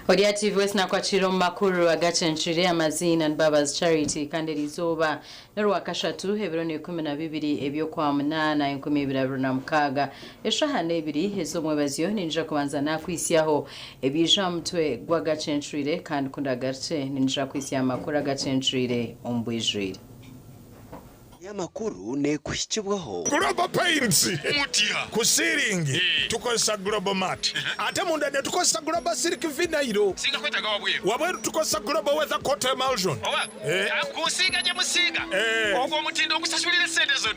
Ori aha TV West nakwakira omu makuru agacencwire amaziina ni Babazi Charity kandi eriizooba n'orwakashatu ebiro n'ikumi na bibiri eby'okwamunaana 2026 eshaaha n'ebiri ez'omwebazyo ninyija kubanza nakwitsyaho ebiija aha mutwe gw'agacencwire kandi kundagarukye ninyija kwitsya aha makuru agacencwire omu bwijwire. Y'amakuru neekuhikibwaho. Global Paints, Ku siiringi tukozesa Global Mat ate munda netukozesa Global Silk Vinyl. Wabweru tukozesa Global Weather Coat Emulsion.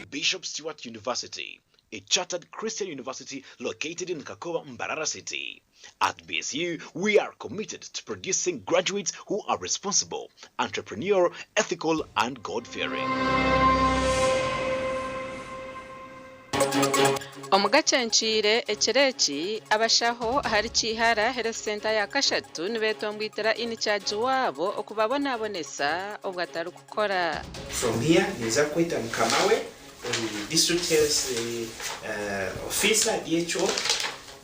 Bishop Stuart University, a chartered Christian university located in Kakoba, Mbarara City. At BSU, we are committed to producing graduates who are responsible, entrepreneurial, ethical and God-fearing. Omu gacenciire ekiro eki, abashaho ahari Kiihara Health Centre ya kashatu nibetomboitera in-charge waabo okubabonabonesa obwo atarikukora. From here ninza kweta mukama we ori District Health Officer, DHO,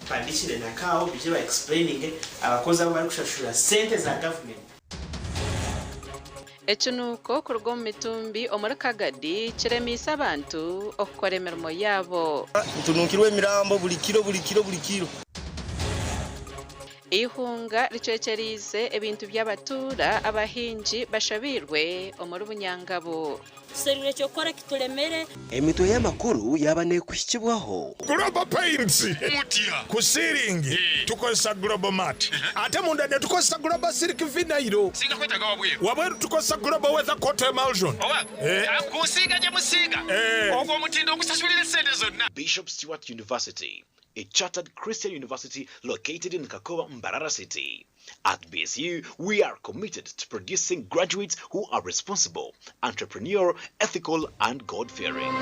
Mpandikire na kaawo baije ba explaininge abakozi abu barikushashura sente za government. Ekinuuko kuruga omu mitumbi omuri Kagadi kiremiise abantu okukora emirimo yaabo. Ntununkirwe emirambo buri kiro buri kiro buri kiro. Eihunga ricwekyereize ebintu by'abatuura abahingi bashobeirwe omuri Bunyangabu. Tusherwire eky'okukora kituremere. Emitwe y'amakuru yaaba neekuhikibwaho. Global Paints, Ku siiringi tukozesa Global Mat ate munda netukozesa Global Silk Vinyl. Wabweru tukozesa Global Weather Coat Emulsion. Bishop Stuart University, a chartered Christian university located in Kakoba, Mbarara City. At BSU, we are committed to producing graduates who are responsible, entrepreneurial, ethical and God-fearing.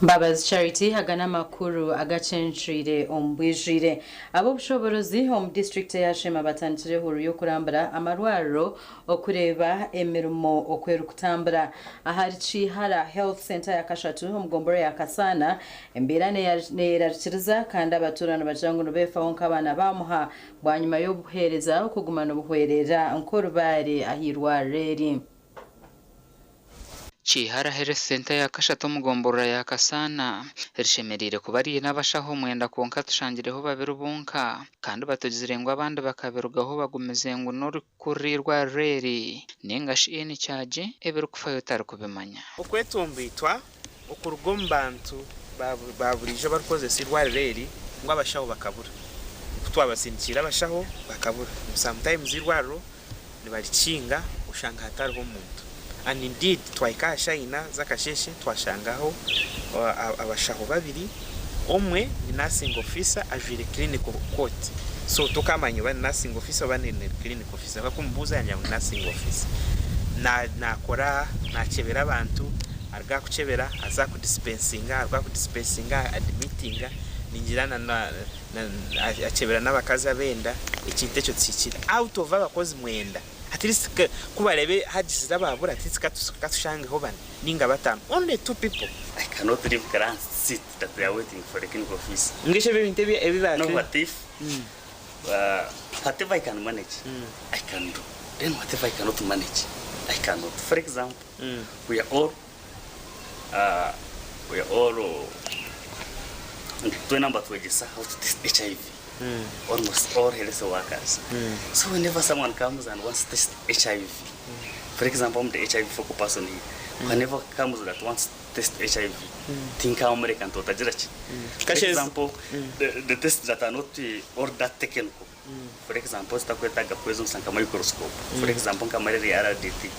Mbabazi Charity aga n'amakuru agacencwire omu bwijwire. Ab'obushoboorozi omu disiturikiti eya Sheema batandikire ehururu y'okurambura amarwariro okureeba emirimo oku erikutambura. Ahari Kiihara Health Centre ya kashatu omu gomborora ya Kasaana, embeera neyerarikiriza kandi abatuura nibagira ngu nibeefaho nk'abaana ba muha bwanyima y'obuheereza okuguma nibuhwerera nk'orubaare ah'eirwariro eri. Kiihara Health Centre ya kashatu omu gomborora ya Kasaana rishemereire kuba riine abashaho mwenda kwonka tushangireho babiri bonka kandi batugizire ngu abandi bakabirugaho bagumize ngu n'orikurira eirwariro eri ninga shi in-charge ebirikufayo otarikubimanya. Okwetomboitwa okuruga omu bantu ba buriijo abarikukozesa eirwariro eri ngu abashaho bakabura. Ku twabasindikiire abashaho bakabura. Sometimes eirwariro nibarikinga oshanga hatariho muntu. And indeed twahika aha shaaha ina z'akasheeshe twashangaho abashaho babiri, omwe ni nursing officer ajwaire clinical coat so tokamanya oba ni nursing officer oba ni clinical officer ahabw'okuba kumubuuza yangira ngu ni nursing officer. Nakora nakyebera abantu, aruga aha kukyebera aza aha kudisipensinga, aruga aha kudisipensinga adimitinga ningira na akyebera n'abakazi ab'enda, ekintu ekyo tikihikire. Out of abakozi mwenda, at least ku bareebe hagizire abaabura, at least katushangeho bana ninga bataano, only two people. I cannot leave clients to sit that they are waiting for the clinical officer. Mbwenu ebyo ebintu ebi ba. No what if whatever I can manage I can do then whatever I cannot manage I cannot. For example, we are all We are all twena nibatwegyesa how to test HIV almost all health workers so whenever someone comes and wants to test HIV for example I'm the HIV focal person here whenever comes that wants to test HIV tinkamureka nti otagira ki for example the tests that are not all that technical for example ezitakwetaaga kwezonsa nka microscope for example nka malaria RDT.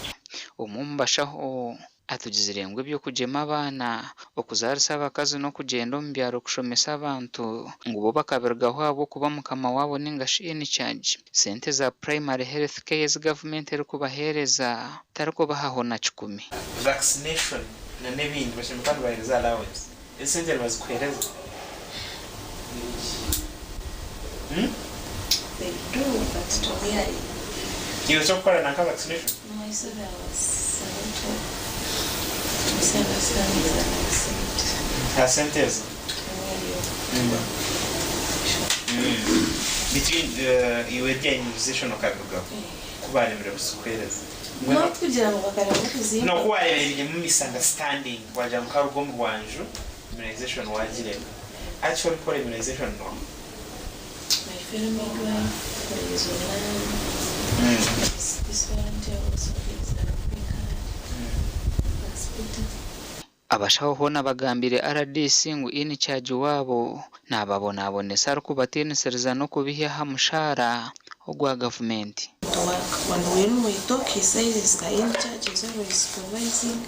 Omwe omu bashaho Atugizire ngu eby'okugyema abaana, okuzaarisa abakazi n'okugyenda omu byaro kushomesa abantu ngu bo bakabirugaho ahabw'okuba mukama waabo ninga shi in-charge sente za Primary Health Care ezi gavumenti erikubaheereza tarikubahaho na kikumi. Vaccination na n'ebindi bashemereire kuba nibaheereza allowance. Ezi sente nibazikuheereza? They do but to me I. Iwe eky'okukora nanka vaccination? No I saw there was a lot of misunderstandings and I said. Ha sente ezo? Tewaliyo vaccination. Between iwe erya immunization okabirugaho ku baremire kuzikuhereza? Mbwenu Not kugira ngu bakaremwa kuzimpa. No ku warebeire misunderstanding wagira ngu karuga omu rwanju immunization wagireka. Hati orikukora immunization noha? My fellow midwife, there is Olan, there is this volunteer also is Rebecca, that's Peter. Abashaho hoona bagambiire rdc ngu In-charge waabo nababonabonesa arikubatiinisiriza n'okubihya aha mushaara ogwa gavumenti. To work when when we talk he says is the in-charge is always supervising,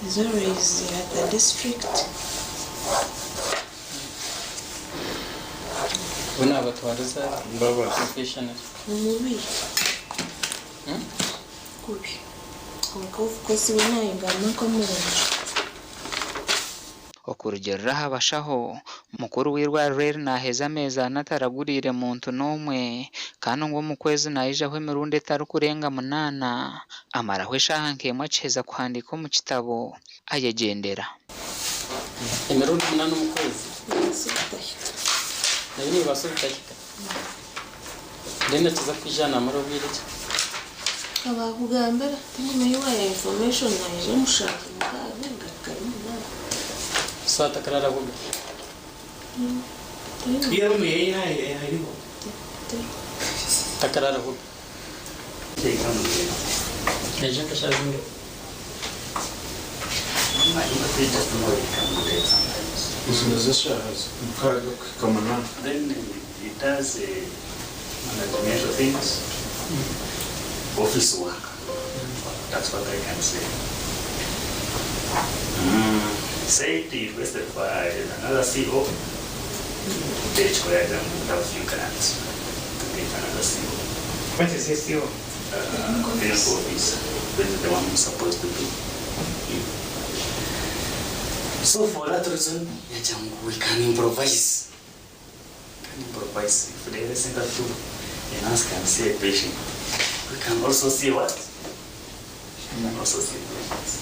is always at the district. We naabatwariza professionally. Ni mubi kubi kwonka of course we nayegamba nka omurungi. Okurugiirira aha bashaho, mukuru w'eirwariro eri naaheza ameezi ana ataraguriire muntu n'omwe kandi ngu omu kwezi naijaho emirundi etarikurenga munaana amaraho eshaaha nk'emwe akiheza kuhandiika omu kitabo ayegyendera. Emirundi munaana omu kwezi? Nibaasa obutahika. Nabyo nibibaasa obutahika? Then akiza kwija namara obwire ki? Abakugambira tinyine ei waiha information naija mushanju mukaaga ngaruka ari munaana. So atakararahoga? Iyo room yeye hariho. Takararahoga? Naija nka shaaha zingahi? Izo nizo shaaha mukaaga kuhika munaana. Then he does management things, office work. That's what I can say. Said he requested for another CO. They required them to have few grants to get another CO. What is his CO? Clinical officer. This is the one who's supposed to do. So for that reason, we can improvise. Can improvise. If the health center too, a nurse can see a patient. We can also see what? We can also see patients.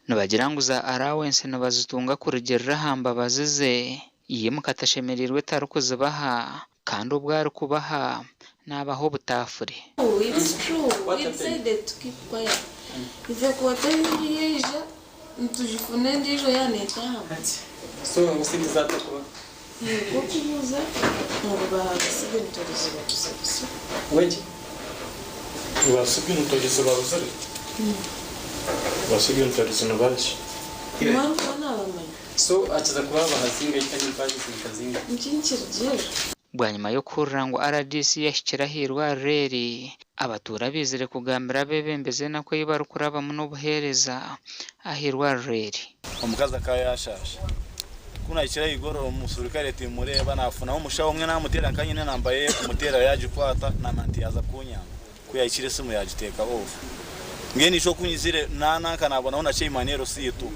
Nibagira ngu za allowance nibazitunga kurugiirira aha mbabazi ze, yimuka atashemereirwe tarikuzibaha kandi obu arikubaha naabaha obutaafure. It's true. We decided to keep quiet. Ife kwota yaija nitugifuna endiijo yaneetaahamu. So ngu sente zaatakuba? Nikwo kubuuza ngu basiga entorizi babuze busa. Weki? Basiga entorizi babuzire? Basiga entorizi nibaki? Mwarikuba nabamanya. So akiza kuba abaha zingahi kandi mpagize nka zingahi? Nkinkirigira. Bwanyima y'okuhurira ngu rdc yahikire ah'eirwariro eri, abatuura baizire kugambira abeebembezi enaku ei barikurabamu n'obuheereza ah'eirwariro eri. Omukazi akaba yaashaasha. Ku naahikire aha igorora omuserukare timureeba naafunaho omushaho omwe naamuteera nka nyine enamba ye kumuteera yaagikwata naamanya nti yaaza kuunyamba. Ku yaahikire esimu yaagiteeka off. Mbwenu itwe oku nyizire naananka naabonaho na chairman erosiitu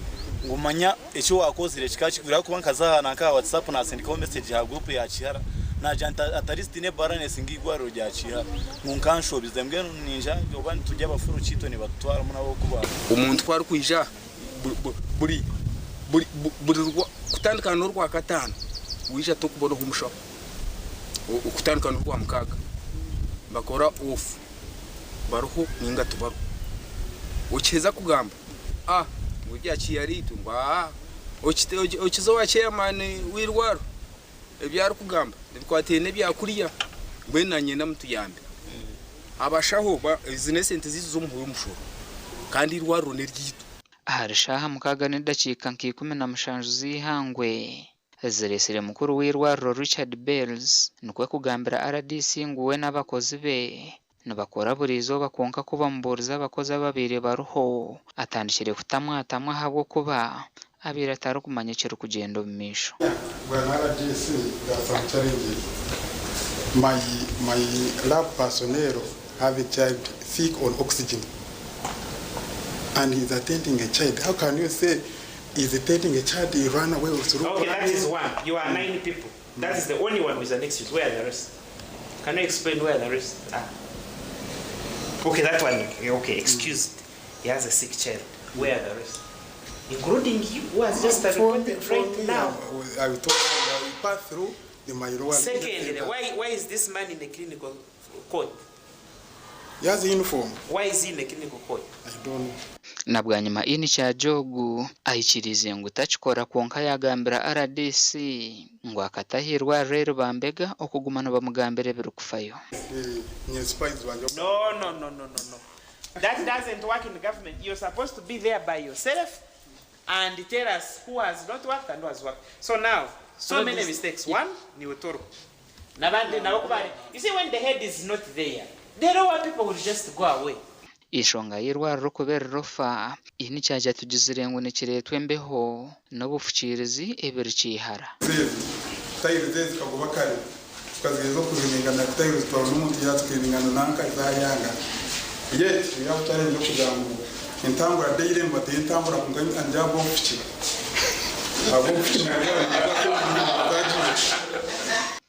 ngu manya eki waakozire kikaba kigwire ahabw'okuba nkaza aha nanka aha WhatsApp naasindikaho message aha group ya Kihara naagira nti at least n'ebaranesi ng'eirwariro rya Kihara ngu nkanshobize mbwenu ningira oba nituri abafuruki itwe nibatutwaramu nabo oku ba Omuntu ku arikwija buri buri buri kutandika n'orwakataano waija tokubonaho omushaho okutandika n'orwamukaaga nibakora off bariho ninga tibariho okiheza kugamba ah ngu ebya kihara itwe ngu aa okiza owa chairman w'eirwariro ebi arikugamba nibikwataine n'ebyakuriya mbwenu nanye mutuyambe abashaho ezi n'esente zaitu z'omuhi w'omushoro kandi eirwariro n'eryaitu. Ahari shaaha mukaaga n'edakiika nka 17 z'eihangwe, zireetsire mukuru w'eirwariro Richard Bales nikwo kugambira rdc ngu we n'abakozi be nibakora buri izooba kwonka ku bamubuurize abakozi ababaire bariho atandikire kutamwatamwa ahabw'okuba abaire atarikumanya ekirikugyenda omu maisho. Bwana RDC, there are some challenges. My lab personnel have a child sick on oxygen and he's attending a child. How can you say he's attending a child, he ran away through? Okay, that is one. You are nine people. That is the only one with an excuse. Where are the rest? Can you explain where the rest are? Okay, that one, okay, excused. He has a sick child. Where are the rest? Including you, who has just For reported me, right now. I will talk, I will pass through. the my lower Secondly, why, why is this man in a clinical court? He has a uniform. Why is he in a clinical court? I don't know. Na bwanyima in-charge ogu aikiriize ngu takikora kwonka yaagambira RDC ngu akata ah'eirwariro eri bambega okuguma nibamugambira ebirikufayo. No, no, no, no, no, no. That doesn't work in government. You're supposed to be there by yourself and tell us who has not worked and who has worked. So now, so So many this- mistakes. One, ni Utoro. Nabandi, nabokubale. You see, when the head is not there, the lower people will just go away. Enshonga y'eirwariro kuba erirofa, in-charge atugizire ngu nikireetwa embeho n'obufukiirizi ebiri kiihara. Tayiro ze zikagoba kare tukazigeza okuziringana tayiro zitwarwa n'omuntu yazikiringana nanka zayanga yet we have challenge yokugira ngu entambura daily nibateera entambura kwonka ndi ab'obufuki ab'obufuki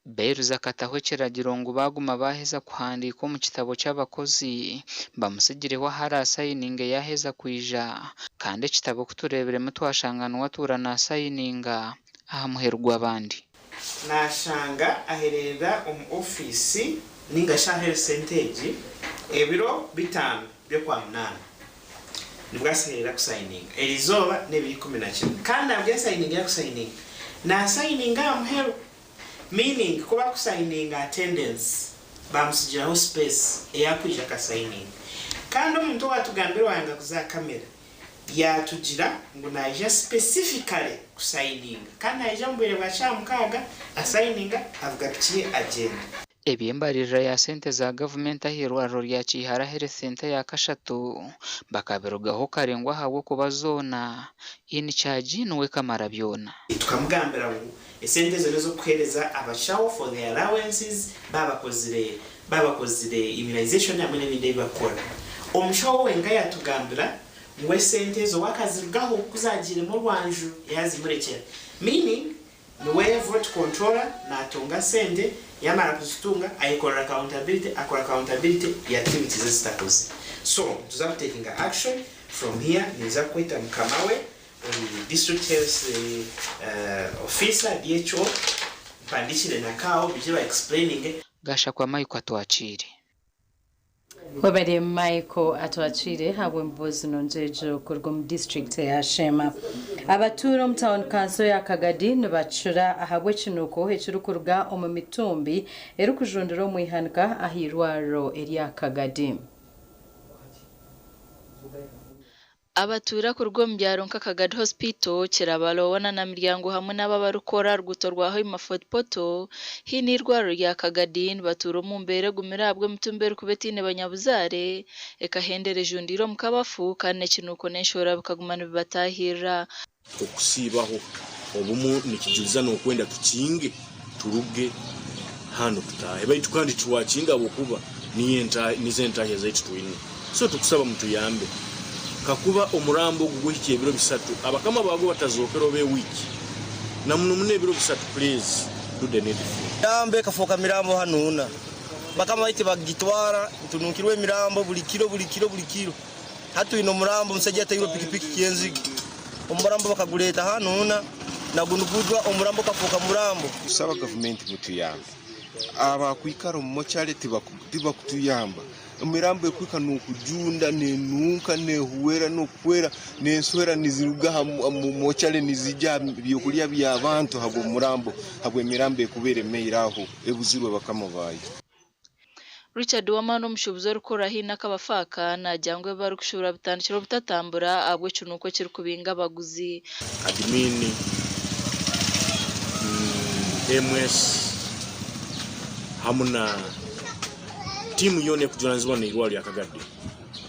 Bairuzi akataho ekiragiro ngu baaguma baaheza kuhandiika omu kitabo ky'abakozi bamutsigireho ahu araasayininge yaaheza kwija kandi ekitabo ku tureebiremu twashanga niwe atuura naasayininga aha muheru gw'abandi. Nashanga aherera omu ofiisi ninga shi aha health centre egi ebiro bitaano by'Okwamunaana nibwo aseherera kusayininga erizooba n'ebiro 11 kandi nabwo esayininga eyakusayininga nasayininga aha muheru meaning ku bakusayininga attendance bamusigiraho space eyakwija akasayininga kandi omuntu owatugambira owayanga kuza aha camera Yaatugira ngu naija specifically kusayininga kandi naija omu bwire bwa shaaha mukaaga asayininga avuga piki ye agyenda. Eby'embaririra ya sente za gavumenti ah'eirwariro rya Kiihara Health Centre eya kashatu bakabirugaho kare ngu ahabw'okuba zoona in-charge niwe kamara byona. Tukamugambira ngu esente ezo n'ez'okuheereza abashaho for their allowances baaba bakozire baaba bakozire immunization hamwe n'ebindi ebi barikukora. Omushaho wenka yaatugambira Ngu esente ezo we akazirugaho ku zagiiremu orwanju yazimurekyera meaning niwe vote controller natunga sente yamara kuzitunga ayekorera accountability akora accountability ya activities ezitakozire so nituza kutakinga action from here ninza kweta mukama we ori district health officer DHO mpandikire na kawo bije ba explaininge. Gashakwa Michael Atwakiire. Webare Michael Atwakiire ahabw'emboozi nungi egyo kuruga omu disiturikiti eya Sheema. Abatuura omu tauni kanso ya Kagadi nibacura ahabw'ekinuuko ekirikuruga omu mitumbi erikujundira omu ihanika ah'eirwariro erya Kagadi. Abatuura kuruga omu byaro nka Kagadi Hospital, Kirabalowo na Namiryango hamwe n'abo abarikukora aha ruguuto rwa Hoima Fort Portal haihi n'eirwariro rya Kagadi nibatuura omu mbeera egumire ahabw'emitumbi erikuba etaine banyabuzaare ekahendera ejundiire omu kabafu kandi n'ekinuuko n'enshohera bikaguma nibibataahirira. Okusiibaho obumu nikijuriza n'okwenda tukinge turuge hanu tutaahe baitu kandi titwakinga ahabw'okuba nizo entaahya zaitu twine so tukusaba mutuyambe kakuba omurambo ogu guhikya ebiro bisatu abakama baagwo batazookere oba ewiiki na muno muno ebiro bisatu please do the needful. Emirambo ekafooka mirambo hanuuna bakama baitu bagitwara ntununkirwa emirambo buli kiro buli kiro buli kiro hati twine omurambo omusaija atairwe pikipiki Kyenzige omurambo bakagureeta hanuuna nagwo nigujwa omurambo okafoka murambo. Tusaba gavumenti mutuyambe abakwikara omu mochare tibakutuyamba emirambo ekwika nokujunda nenunka nehuwera nokuhwera nenswera niziruga omu mochare nizija aha byokurya byabantu habwomurambo habwemirambo ekuba eremeire aho ebuzirwe bakama bayo. Richard Wamani omushuubuzi orikukora haihi n'akabafu aka naagira ngu ebi barikushuubura bitandikire obutatambura ahabw'ekinuuko ekirikubinga abaguzi. Admin, MS hamu na tiimu yoona ekujunanizibwa n'eirwariro lya Kagadi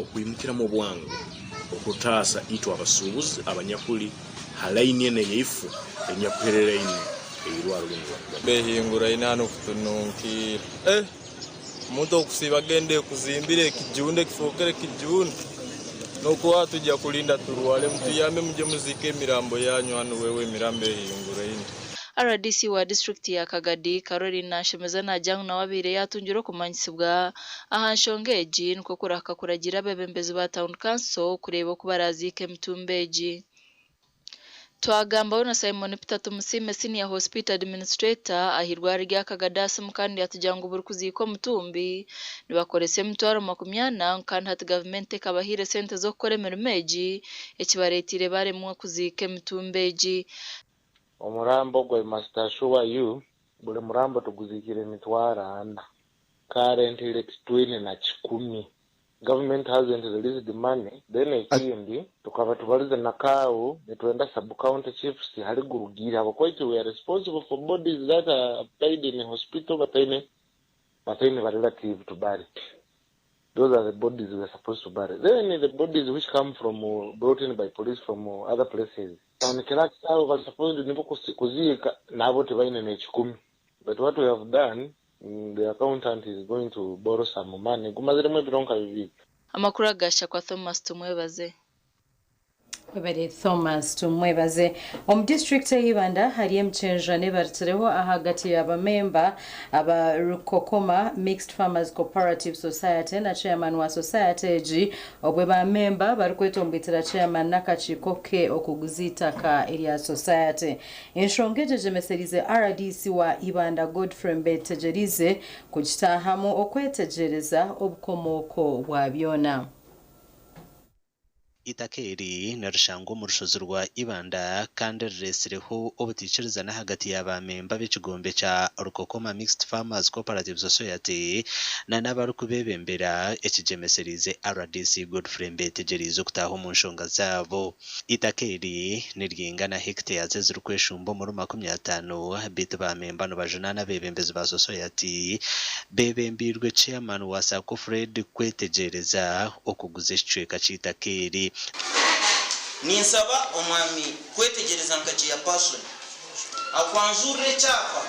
okwimukiramu obwangu okutaasa itwe abasuubuzi abanyakuli ha layini enu eyaifu enyakuhereraine eirwariro linu lya Kagadi. Behinguraine hanu kutununkiira. Eh! Omuntu okusiiba agenda ekuzimbire ekijunda ekifookere kijunda n'okuha tujja kulinda turwale mutuyambe muje muziike emirambo yanyu hanu wewe emirambo ehinguraine. Rdc wa disiturikiti ya Kagadi, Caroline Nanshemeza naagira ngu nawe abaire yaatungire okumanyisibwa aha nshonga egi nikwo kurahika kuragiira abeebembezi ba tauni kanso kureeba oku baraaziike emitumbi egi. Twagambaho na Simon Peter Tumusiime Senior Hospital Administrator ah'irwariro rya Kagadi Asimu kandi yatugira ngu buri kuziika omutumbi nibakoresa emitwaro 40 kandi hati gavumenti ekabahaire sente z'okukora emirimo egi ekibareeteire baremwa kuziika emitumbi egi. Omurambo gwa I must assure you buri murambo tuguzikire emitwaro ana. Currently titwine na kikumi. Government hasn't released money. Then ekindi tukaba tubarize na CAO nitwenda sub county chiefs hari gurugiire ahabw'okuba itwe we are responsible for bodies that are died in hospital bataine bataine ba relative to bury. Those are the bodies we are supposed to bury. Then the bodies which come from brought in by police from other places. Town clerks abo bari supposed nibo kuziika nabo tibaine n'ekikumi. But what we have done, the accountant is going to borrow some money. Gumaziremu ebiro nka bibiri. Amakuru agasya kwa Thomas Tumwebaze. Webare Thomas Tumwebaze. Omu disiturikiti ya Ibanda hariyo emichenjano ebarutireho ahagati y'abamemba aba Rukokoma Mixed Farmers Cooperative Society na chairman wa society egi obwe bamemba barikwetomboitera chairman n'akakiiko ke okuguza eitaka erya society. Enshonga egi egyemeserize RDC wa Ibanda Godfrey Mbetegyereize kugitaahamu okwetegyereza obukomooko bwa byona. Eitaka eri nirishangwa omu rushozi rwa Ibanda kandi riretsireho obuteikirizana ahagati ya baamemba b'ekigombe kya Rukokoma Mixed Farmers Cooperative Society na n'abarikubeebembera ekigyemesereize rdc Godfrey Mbetegyereize okutaaha omu nshonga zaabo. Eitaka eri niryingana hectares ezirikweshumba omuri 50 beitu baamemba nibajunaana abeebembezi ba sosoyati beebembeirwe Chairman wa Sacco Fred Kwetegyereza okuguza ekicweka ky'eitaka eri. Ninsaba omwami Kwetegyereza nka Chairperson akwanjurire ekyapa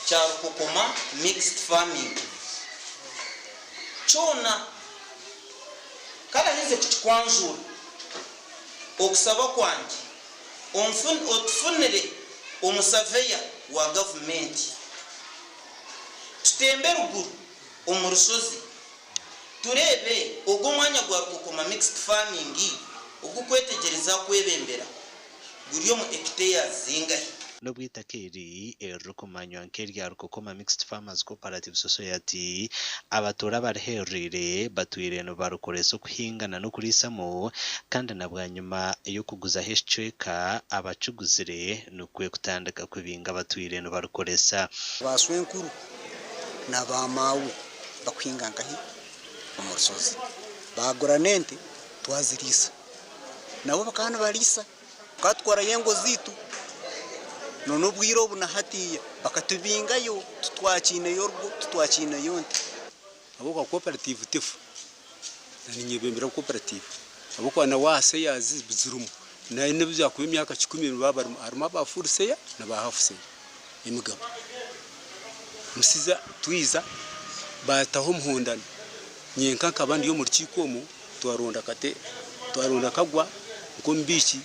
kya Rukokoma Mixed Farming kyona kare aheze kukikwanjura. Okusaba kwangye otufunire omusaveya wa gavumenti tutembe ruguru omu rushozi tureebe ogu omwanya gwa Rukokoma Mixed Farming ogu Kwetegyereza akwebembera guri omu hectares zingahi. N'obu eitaka eri eririkumanywa nk'erya Rukokoma Mixed Farmers Cooperative Society, abatuura abarihereriire batwire nibarikoresa okuhinga na n'okuriisamu kandi na bwanyima y'okuguzaho ekicweka abakiguzire nikwo kutandika kubinga abatwire nibarikoresa. Ba swenkuru na ba maawe bakuhinga nkahi omu rushozi, baagura n'ente twaziriisa, nabo bakaba nibariisa. Tukaba tutwarayo engo zaitu n'obwire obu na hatiiya bakatubingayo titwakiineyo rugo titwakiineyo nte. Ahabw'okuba cooperative tefa na ninyebembera cooperative ahabw'okuba na wa shares zirimu na n'obu yakuba emyaka kikumi nibaba barimu harimu aba full share na ba half share emigabo. Musiza twiza bataho omuhondano nyenka nkaba ndi omu rukiiko omu twaronda kate twaronda kagwa nk'omubiiki.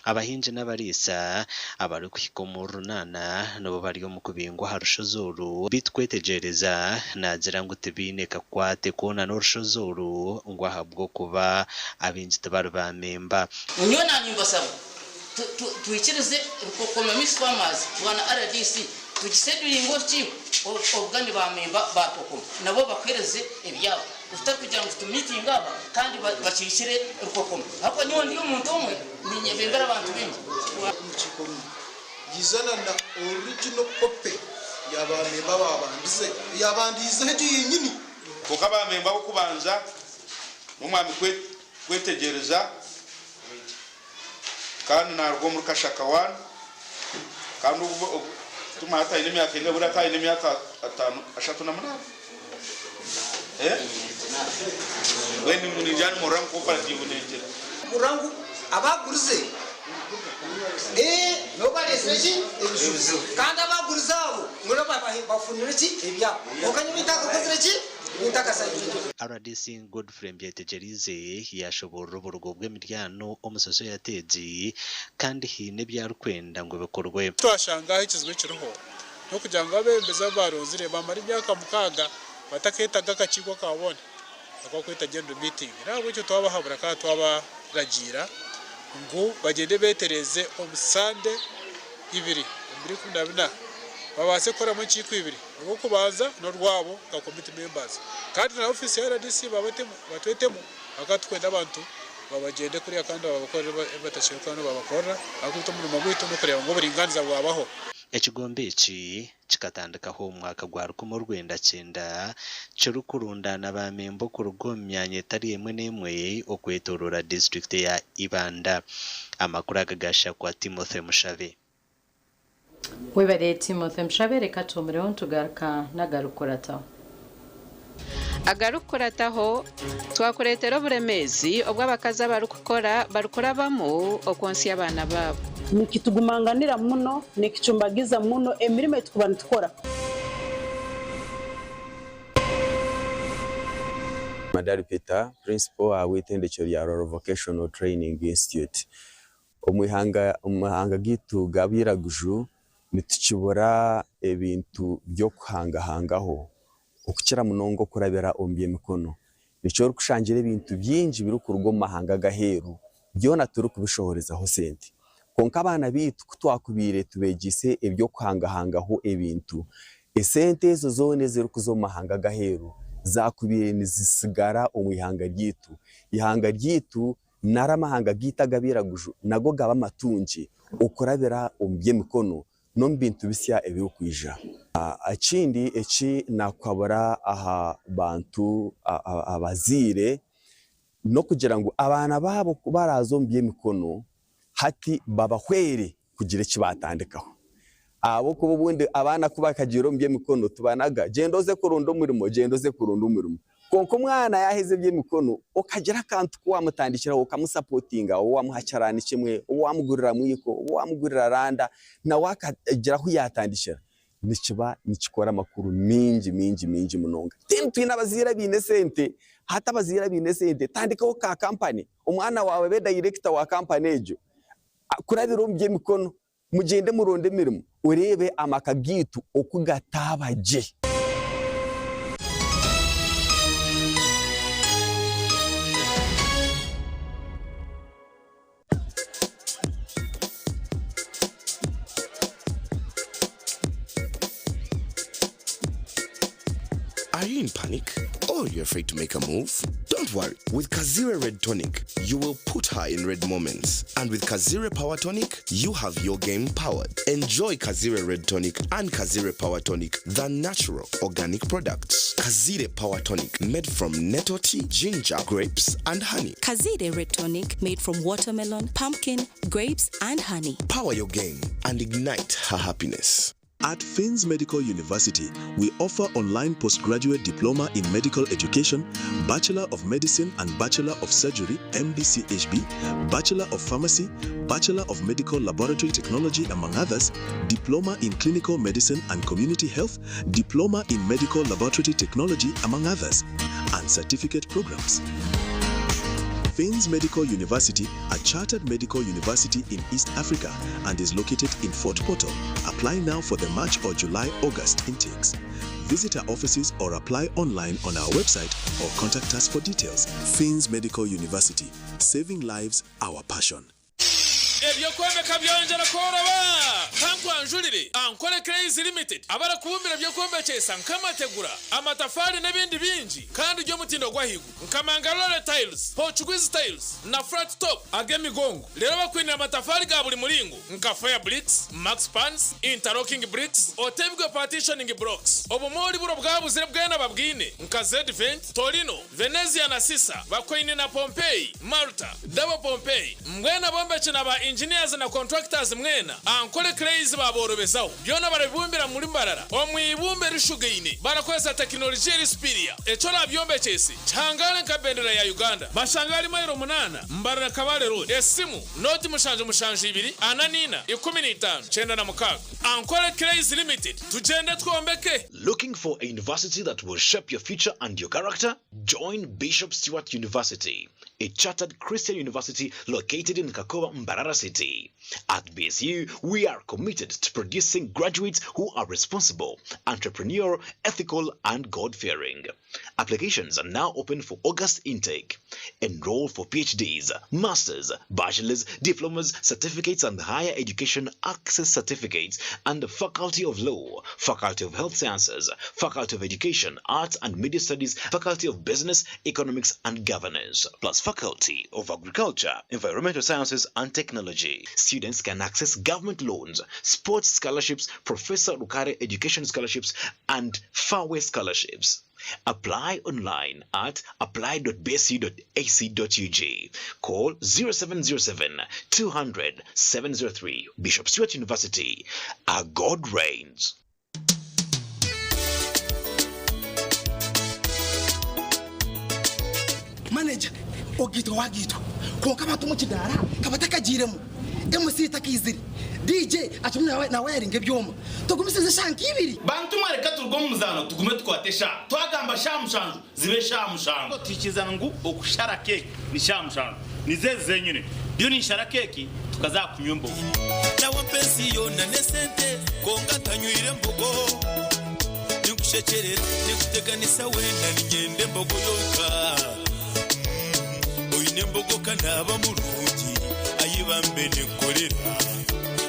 Abahingi n'abariisa abarikuhika omuri runaana nibo bari omu kubingwa aha rushozi oru beitu kwetegyereza naagira ngu tibaine kakwate koona n'orushozi oru ngu ahabw'okuba abaingi tibari baamemba. Nyowe nanimbasaba twikirize Rukokoma Mixed Farmers bwana rdc tugisedulinge orukiiko obugane ba memba ba Rukokoma nabo bakuhereze ebyabo kutari kugira ngu tu meetinge aba kandi bakiikire Rukokoma ahabw'okuba nyowe ndi omuntu omwe ninyebembera abantu baingi. Orukiiko runu yizana na original copy ya ba memba ababandize eyabandiizeho egyo yenyini. Kwonka baamemba ab'okubanza n'omwami Kwetegyereza kandi naruga omuri Kashaka wani kandi obu tumanya hati aine emyaka engahi buriya akaba aine emyaka atano ashatu na munana eh mbwenu ningira nimurora ngu cooperative nengyera. Hurira ngu abagurize nibo bareetsire ki ebizibu kandi abagurize abo nibo bafunire ki ebyabo kwonka nyowe ntakakozire ki. Rdc Godfrey Mbyetegyereize yaashoboorora oburugo bw'emiryano omu sosoyate egi kandi haine ebi arikwenda ngu bikorwe. Twashanga aho ekizibu ekiriho n'okugira ngu abeebembezi abu baaronzire baamara emyaka mukaaga batakeetaga akakiiko aka boona aku barikweta General Meeting. N'ahabw'ekyo twabahabura kandi twabaragiira Ngu bagyende beetereeze omu Sande ibiri omu biro 14 babaase kukoramu enkiiko ibiri, orw'okubanza n'orwabo nka committee members. Kandi na ofiisi ya rdc babatemu batwetemu ahabw'okuba titukwenda abantu babagyende kuriya kandi babakorere ebi batashemereire kuba nibabakorera ahabw'okuba itwe omurimo gwaitu n'okureeba ngu oburingaaniza bwabaho. Ekigombe eki kikatandikaho omu mwaka gwa 1900 kirikurundaana ba memba okuruga omu myanya etari emwe n'emwe okwetoroora disiturikiti eya Ibanda. Amakuru aga gashakwa Timothy Mushabe. Webare Timothy Mushabe reka tuhumureho nitugaruka n'agarikukurataho. Agarikukurataho, twakureetera oburemeezi obu abakazi abarikukora barikurabamu okwontsya abaana baabo. Nikitugumanganira muno, nikicumbagiza muno emirimo ei turikuba nitukora. Madari Peter, Principal ahabw'eitendekero rya Rwaro Vocational Training Institute. Omu ihanga omu mahanga gaitu g'abairaguju nitukibura ebintu by'okuhangahangaho okukira munonga okurabira omu by'emikono. Nikyo orikushangira ebintu bingi birikuruga omu mahanga ag'aheeru byona turikubishohorezaho sente. Kwonka abaana baitu ku twakubaire tubeegyeise eby'okuhangahangaho ebintu, esente ezo zoona ezirikuza omu mahanga ag'aheeru zaakubaire nizitsigara omu ihanga ryaitu. Eihanga ryaitu Nari amahanga gaitu ag'abairaguju nago gaba amatungi okurabira omu by'emikono n'omu bintu bisya ebirikwija. Ekindi eki naakuhabura aha bantu abazaire n'okugira ngu abaana baabo ku baraaze omu by'emikono hati babahwere kugira eki baatandikaho. Ahabw'okuba obundi abaana ku bakagiire omu by'emikono tubanaga, gyenda oze kuronda omurimo, gyenda oze kuronda omurimo. Kwonka omwana yaaheza eby'emikono, okagira akantu ku waamutandikiraho okamusapotinga, oba waamuha kyaraani kimwe, oba waamugurira mwiko, oba waamugurira randa, nawe akagira ahu yaatandikira, nikiba nikikora amakuru maingi maingi maingi munonga. Then twine abazaire abaine esente, hati abazaire abaine esente, tandikaho ka kampani, omwana waawe abe dayirekita wa kampani egyo, kurabira omu by'emikono. Mugyende muronde emirimo, oreebe amaka gaitu oku gataaba gye. Are you in panic? Or you're afraid to make a move? Don't worry. With Kazire Red Tonic, you will put her in red moments. And with Kazire Power Tonic, you have your game powered. Enjoy Kazire Red Tonic and Kazire Power Tonic, the natural organic products. Kazire Power Tonic, made from nettle tea, ginger, grapes, and honey. Kazire Red Tonic made from watermelon, pumpkin, grapes, and honey. Power your game and ignite her happiness. At Finns Medical University, we offer online postgraduate diploma in medical education, Bachelor of Medicine and Bachelor of Surgery, MBCHB, Bachelor of Pharmacy, Bachelor of Medical Laboratory Technology, among others, Diploma in Clinical Medicine and Community Health, Diploma in Medical Laboratory Technology, among others, and certificate programs. Finns Medical University, a chartered medical university in East Africa and is located in Fort Portal. Apply now for the March or July August intakes. Visit our offices or apply online on our website or contact us for details. Finns Medical University, saving lives, our passion. Eby'okwombeka byongyera kworoba! Kankwanjurire Ankole Clays Limited abarikubumbira eby'okwombekyesa nk'amategura, amatafaari n'ebindi bingi kandi by'omutindo gw'ahaiguru nka Mangalore Tiles, Portuguese Tiles na Flat Top ag'emigongo. Reero bakwinire amatafaari ga buri muringo nka Fire Bricks, Max Pans, Interlocking Bricks, Otebwe Partitioning Blocks. Obumoori buro bwabuzire bwena babwine nka Z-Vent, Torino, Venezia na Sisa, Bakoine na Pompeii, Malta, Double Pompeii, Mbwenu abombeki na ba engineers na contractors mwena, Ankole Clays baaborobezaho. Byona barabibumbira muri Mbarara omu ibumba erishugaine barakozesa tekinologiya eri superior. Eki orabyombekyese kihangare nka bendera ya Uganda. Bashange ahari mailo munaana, Mbarara Kabale Road. Esimu, nooti mushanju mushanju ibiri, ana n'ina, 15, 96. Ankole Clays Limited, tugyende twombeke! Looking for a university that will shape your future and your character? Join Bishop Stuart University, a chartered Christian university located in Kakoba, Mbarara City. At BSU, we are committed to producing graduates who are responsible, entrepreneurial, ethical, and God-fearing. Applications are now open for August intake. Enroll for PhDs, Masters, Bachelors, Diplomas, Certificates and Higher Education Access Certificates and the Faculty of Law, Faculty of Health Sciences, Faculty of Education, Arts and Media Studies, Faculty of Business, Economics and Governance, plus Faculty of Agriculture, Environmental Sciences and Technology. Students can access government loans, sports scholarships, Professor Rukare Education Scholarships, and Fairway Scholarships. Apply online at apply.bsu.ac.ug. Call 0707 200 703. Bishop Stuart University. Our God reigns. Manager, ogaitwa wagaitwa kwonka abantu omu kidaara ka batakagiiremu, MC takaizire, DJ akirimu nawayaringa ebyoma. Tugumisirize eshaaha nka ibiri. Bantu mwe reka turuge omu muzaano tugume tukwate eshaaha. Twagamba shaaha mushanju zibe shaaha mushanju. Twikiriza ngu okushara keeki ni shaaha mushanju. Nizo ezi zenyine. Ndiyo ninshara keeki tukaza aha kunywa embogo. Nawe mpa ensi yoona n'esente kwonka ntanywire mbogo. Ninkushekyerera, ninkuteganisa weena niinyenda embogo yonka. Oine embogo ka naaba murungi, ayi bambe ninkukorera.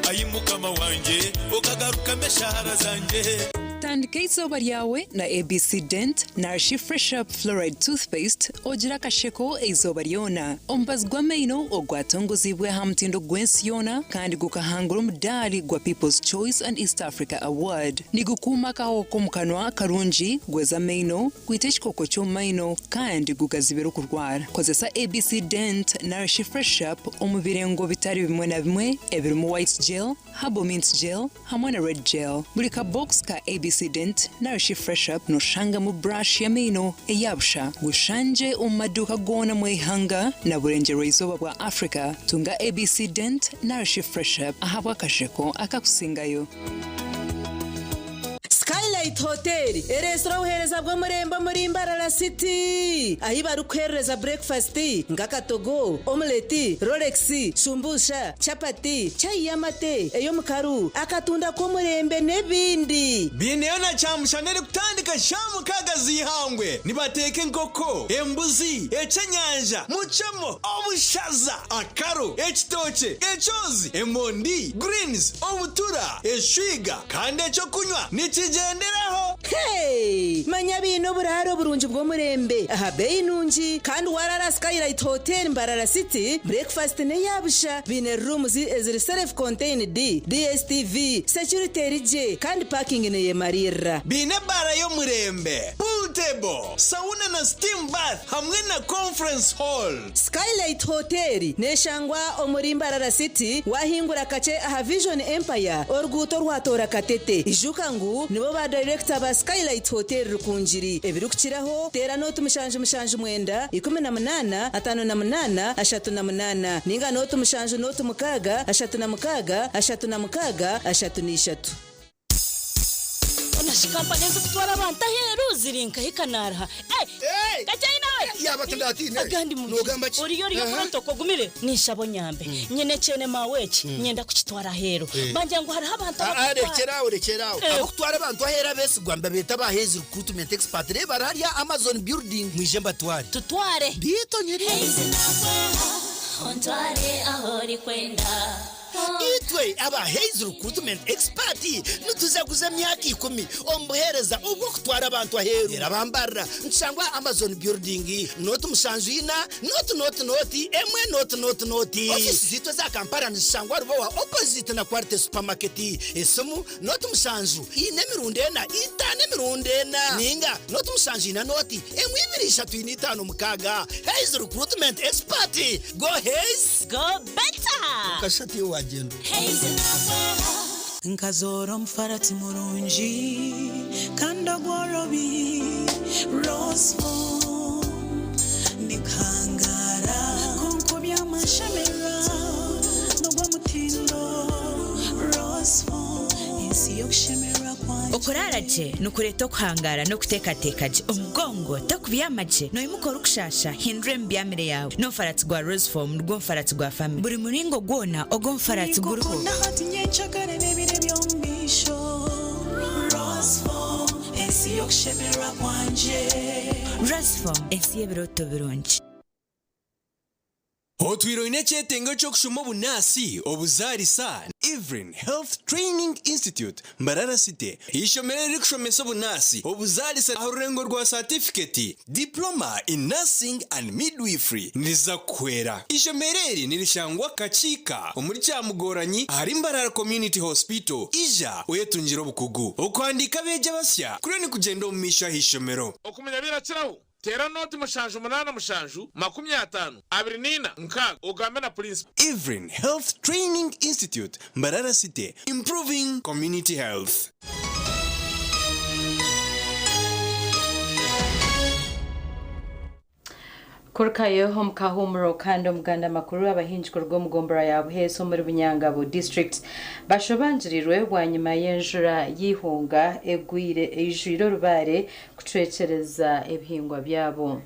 Ayi Mukama wangye, okagarukamu eshaara zangye. Tandika eizooba ryawe na ABC Dent narishi Fresh Up Fluoride Toothpaste ogire akasheko eizooba ryona. Omubazi gw'amaino ogwatongoziibwe aha mutindo gw'ensi yoona kandi gukahangura omudaari gwa People's Choice and East Africa Award. Nigukuuma akahoho k'omu kanwa karungi, gweza amaino, gwita ekikooko ky'omu maino kandi gugazibira okurwara. Kozesa ABC Dent narishi Fresh Up omu birengo bitari bimwe na bimwe ebirimu White Gel, Herbal Mint Gel hamwe na Red Gel. Buri ka box ka ABC Dent narishi Fresh Up noshangamu brush y'amaino eya busha. Gushangye omu maduuka goona omu ihanga na burengyerwa-izooba bwa Africa. Tunga ABC Dent narishi Fresh Up ahabw'akasheko akakusingayo. Skylight Hotel ereetsire obuheereza bw'omurembe omuri Mbarara City ahi barikuheerereza burekifasiti nk'akatogo, omuleti, rolex, shumbusha, chapati, chai y'amate, ey'omukaru, akatunda k'omurembe n'ebindi. Biineyo na kyamushana erikutandika shaaha mukaaga z'eihangwe. Nibateeka enkoko, embuzi, eky'enyanja, mucemo, obushaza, akaro, ekitookye, ekyozi, emondi, greens, obutura, eshwiga kandi eky'okunywa nikigyenderaho. Hey! Manya baine oburaaro burungi bw'omurembe aha beeyi nungi kandi waraara Skylight Hotel Mbarara City, breakfast n'eya busha. Baine rooms eziri self contained, DSTV, security eri gye kandi parking neyemariirira. Baine ebaara y'omurembe, pool table, sauna na steam bath hamwe na conference hall. Skylight Hotel neshangwa omuri Mbarara City wahingura kakye aha Vision Empire oruguuto orwatoora Katete. Ijuka ngu nibo ba dayirekita ba Skylight Hotel Rukungiri. Ebirikukiraho teera nooti mushanju mushanju mwenda, 18, 58, 38 ninga nooti mushanju nooti mukaaga, 36, 36, 33. Hoona shi kampani ezirikutwara abantu aheeru ziri nkahi kanaaraha? Eh! Kakyai nawe! Yaaba tindatiine. Agandi mu Noogamba ki? Oriyo oriyo Aha. protocol ogumire? Ninshaba onyambe. Nyine ekyene maawe eki, nyenda kukitwara aheeru. Bangira ngu hariho abantu Ah, ah, abarikutwara. rekyera aho, rekyera aho. Eh. Ab'okutwara abantu aheeru abeesigwa nibabeeta aba Hays Recruitment Expert. Reeba bari hariya Amazon Building. Mwije mbatware. Tutware. Biito nyiri. Ontware ahu orikwenda. Itwe aba Hays Recruitment Expert nitujaguza emyaka ikumi omu buheereza obw'okutwara abantu aheeru. Reero abambarira nitushangwa aha Amazon Building, nooti mushanju ina, nooti nooti nooti, emwe nooti nooti nooti. Ofiisi zaitu eza Kampala nizishangwa Rubowa opposite na Quality Supermarket. Esimu, nooti mushanju ina emirundi ena, itaano emirundi ena, ninga nooti mushanju ina nooti emwe ibiri ishatu ina itaano mukaaga. Hays Recruitment Expert, go Hays! Go better! Okashusha tiiwe waagyenda. Nkazoora omufarati murungi kandi ogworobi Rose Foam nikuhangaara kwonka oby'amashemererwa n'ogw'omutindo Rose Foam ensi y'okushemererwa kwangye. Okuraara gye nikureeta okuhangaara n'okuteekateeka gye. Omugongo tokubyama gye, noimuka orikushaasha, hindura emibyamire yaawe. N'omufaratsi gwa Rose Foam nigwo mufaratsi gwa famire. Buri muringo gwona ogw'omufaratsi guriho. Ninkukunda hati nyencakare n'ebiro eby'omu maisho Rose Foam ensi y'okushemererwa kwangye. Rose Foam ensi y'ebirooto birungi. Otwire oine ekyetengo eky'okushoma obunaasi, obuzaarisa, Evelyn Health Training Institute, Mbarara City, eishomero eririkushomesa obunaasi, obuzaarisa aha rurengo rwa saatifiketi, Diploma in Nursing and Midwifery, niriza kukuhwera. Eishomero eri nirishangwa Kakiika omuri Kyamugoranyi ahari Mbarara Community Hospital. Ija oyetungire obukugu. Okuhandiika abeegi abasya kuriyo nikugyenda omu maisho aha ishomero. Okumanya birakiraho, teera nooti 7 87 54 6 ogambe na purinsipo. Evelyn Health Training Institute, Mbarara City, improving community health. Kurukayo omu kahuumuro kandi omuganda makuru abahingi kuruga omu gombora ya Buheesi omuri Bunyangabo district bashobangirirwe bwanyima y'enjura y'eihunga egwire eijwire orubaare kucwekyereza ebihingwa byabo.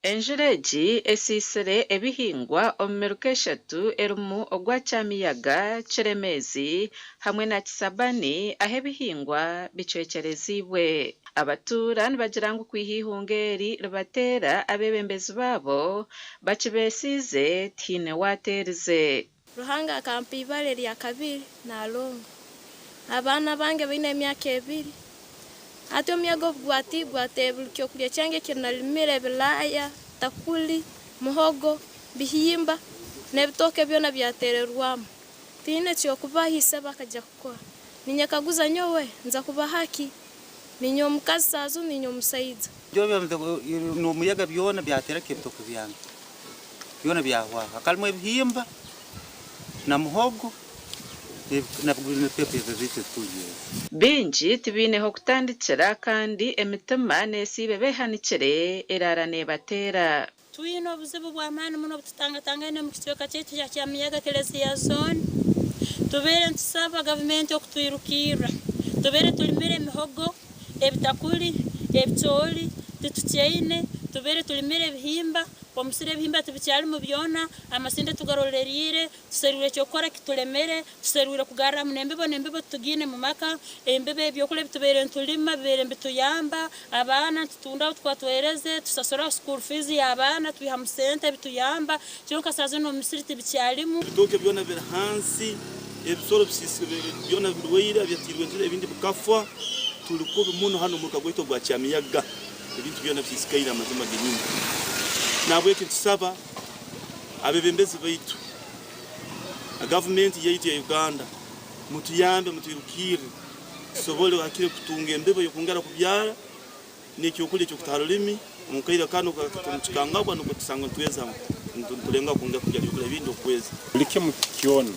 Enjura egi esiisire ebihingwa omu miruka eshatu erimu ogwa Kyamiyaga, Kiremeezi hamwe na Kisabani ahu ebihingwa bicwekyerezibwe. Abatuura nibagira ngu kwiha eihunga eri ribateera abeebembezi baabo bakibeesiize tihaine waateerize. Ruhanga akampa ibara erya kabiri nalongo. Abaana bange baine emyaka 2. Hati omuyaga obu gwati gwatera buli kyokurya kyange ekinalimire, ebilaaya, takuli, muhogo, bihimba n'ebitooke byona byatererwamu. Tiine kyokubahiisa bakajya kukora. Ninyekaguza nyowe nza kubaha ki? Ninye omukazi saazu ninye omusaija. N'omuyaga byona byatereka ebitooke byange byona byahwaho, hakarimu ebihimba na muhogo na green pepper ebitu. Bingi tibiineho kutandikira kandi emitima neesiiba beehanikire eraara neebateera. Twine obuzibu bw'amaani muno obututangatangane omu kicweka kyaitu kya Kyamiyaga Eklezia Zone. Tubeire nitusaba gavumenti okutwirukirra. Tubeire tulimire emihogo, ebitakuli, ebicoori, titukyaine. Tubeire tulimire ebihimba, omusiri ebihimba tibikyarimu byona, amasinde tugaroleriire, tuserwire eky'okukora kitulemere, tuserwire kugarramu n'embibo n'embibo tutugiine mu maka, embibo ebyokulya ebitubaire nitulima bibaire nibituyamba, abaana nitutunda aho twatwereze, tusasura school fees y'abaana twihamu sente bituyamba, kyonka saaha zinu omu misiri tibikyarimu. Ebitooke byona biri hansi, ebisoro byona birwaire, byatirwe enjura ebindi bikafa. Tuli kubi muno hanu omuruka gwaitu ogwa Kyamiyaga, ebintu byona bisisikaire amazima genyini. Nahabweki nitusaba abebembezi baitu, gavumenti yaitu ya Uganda, mutuyambe, mutwirukirre tusobole hakire kutunga embibo y'okwongera kubyara n'ekyokulya eky'okutaha rulimi omu kaire kanu tukangabwa nukwo tusanga nitweza nitulengaho kwongera kubyara ebyokulya bindi okweza. Buli kimu kyona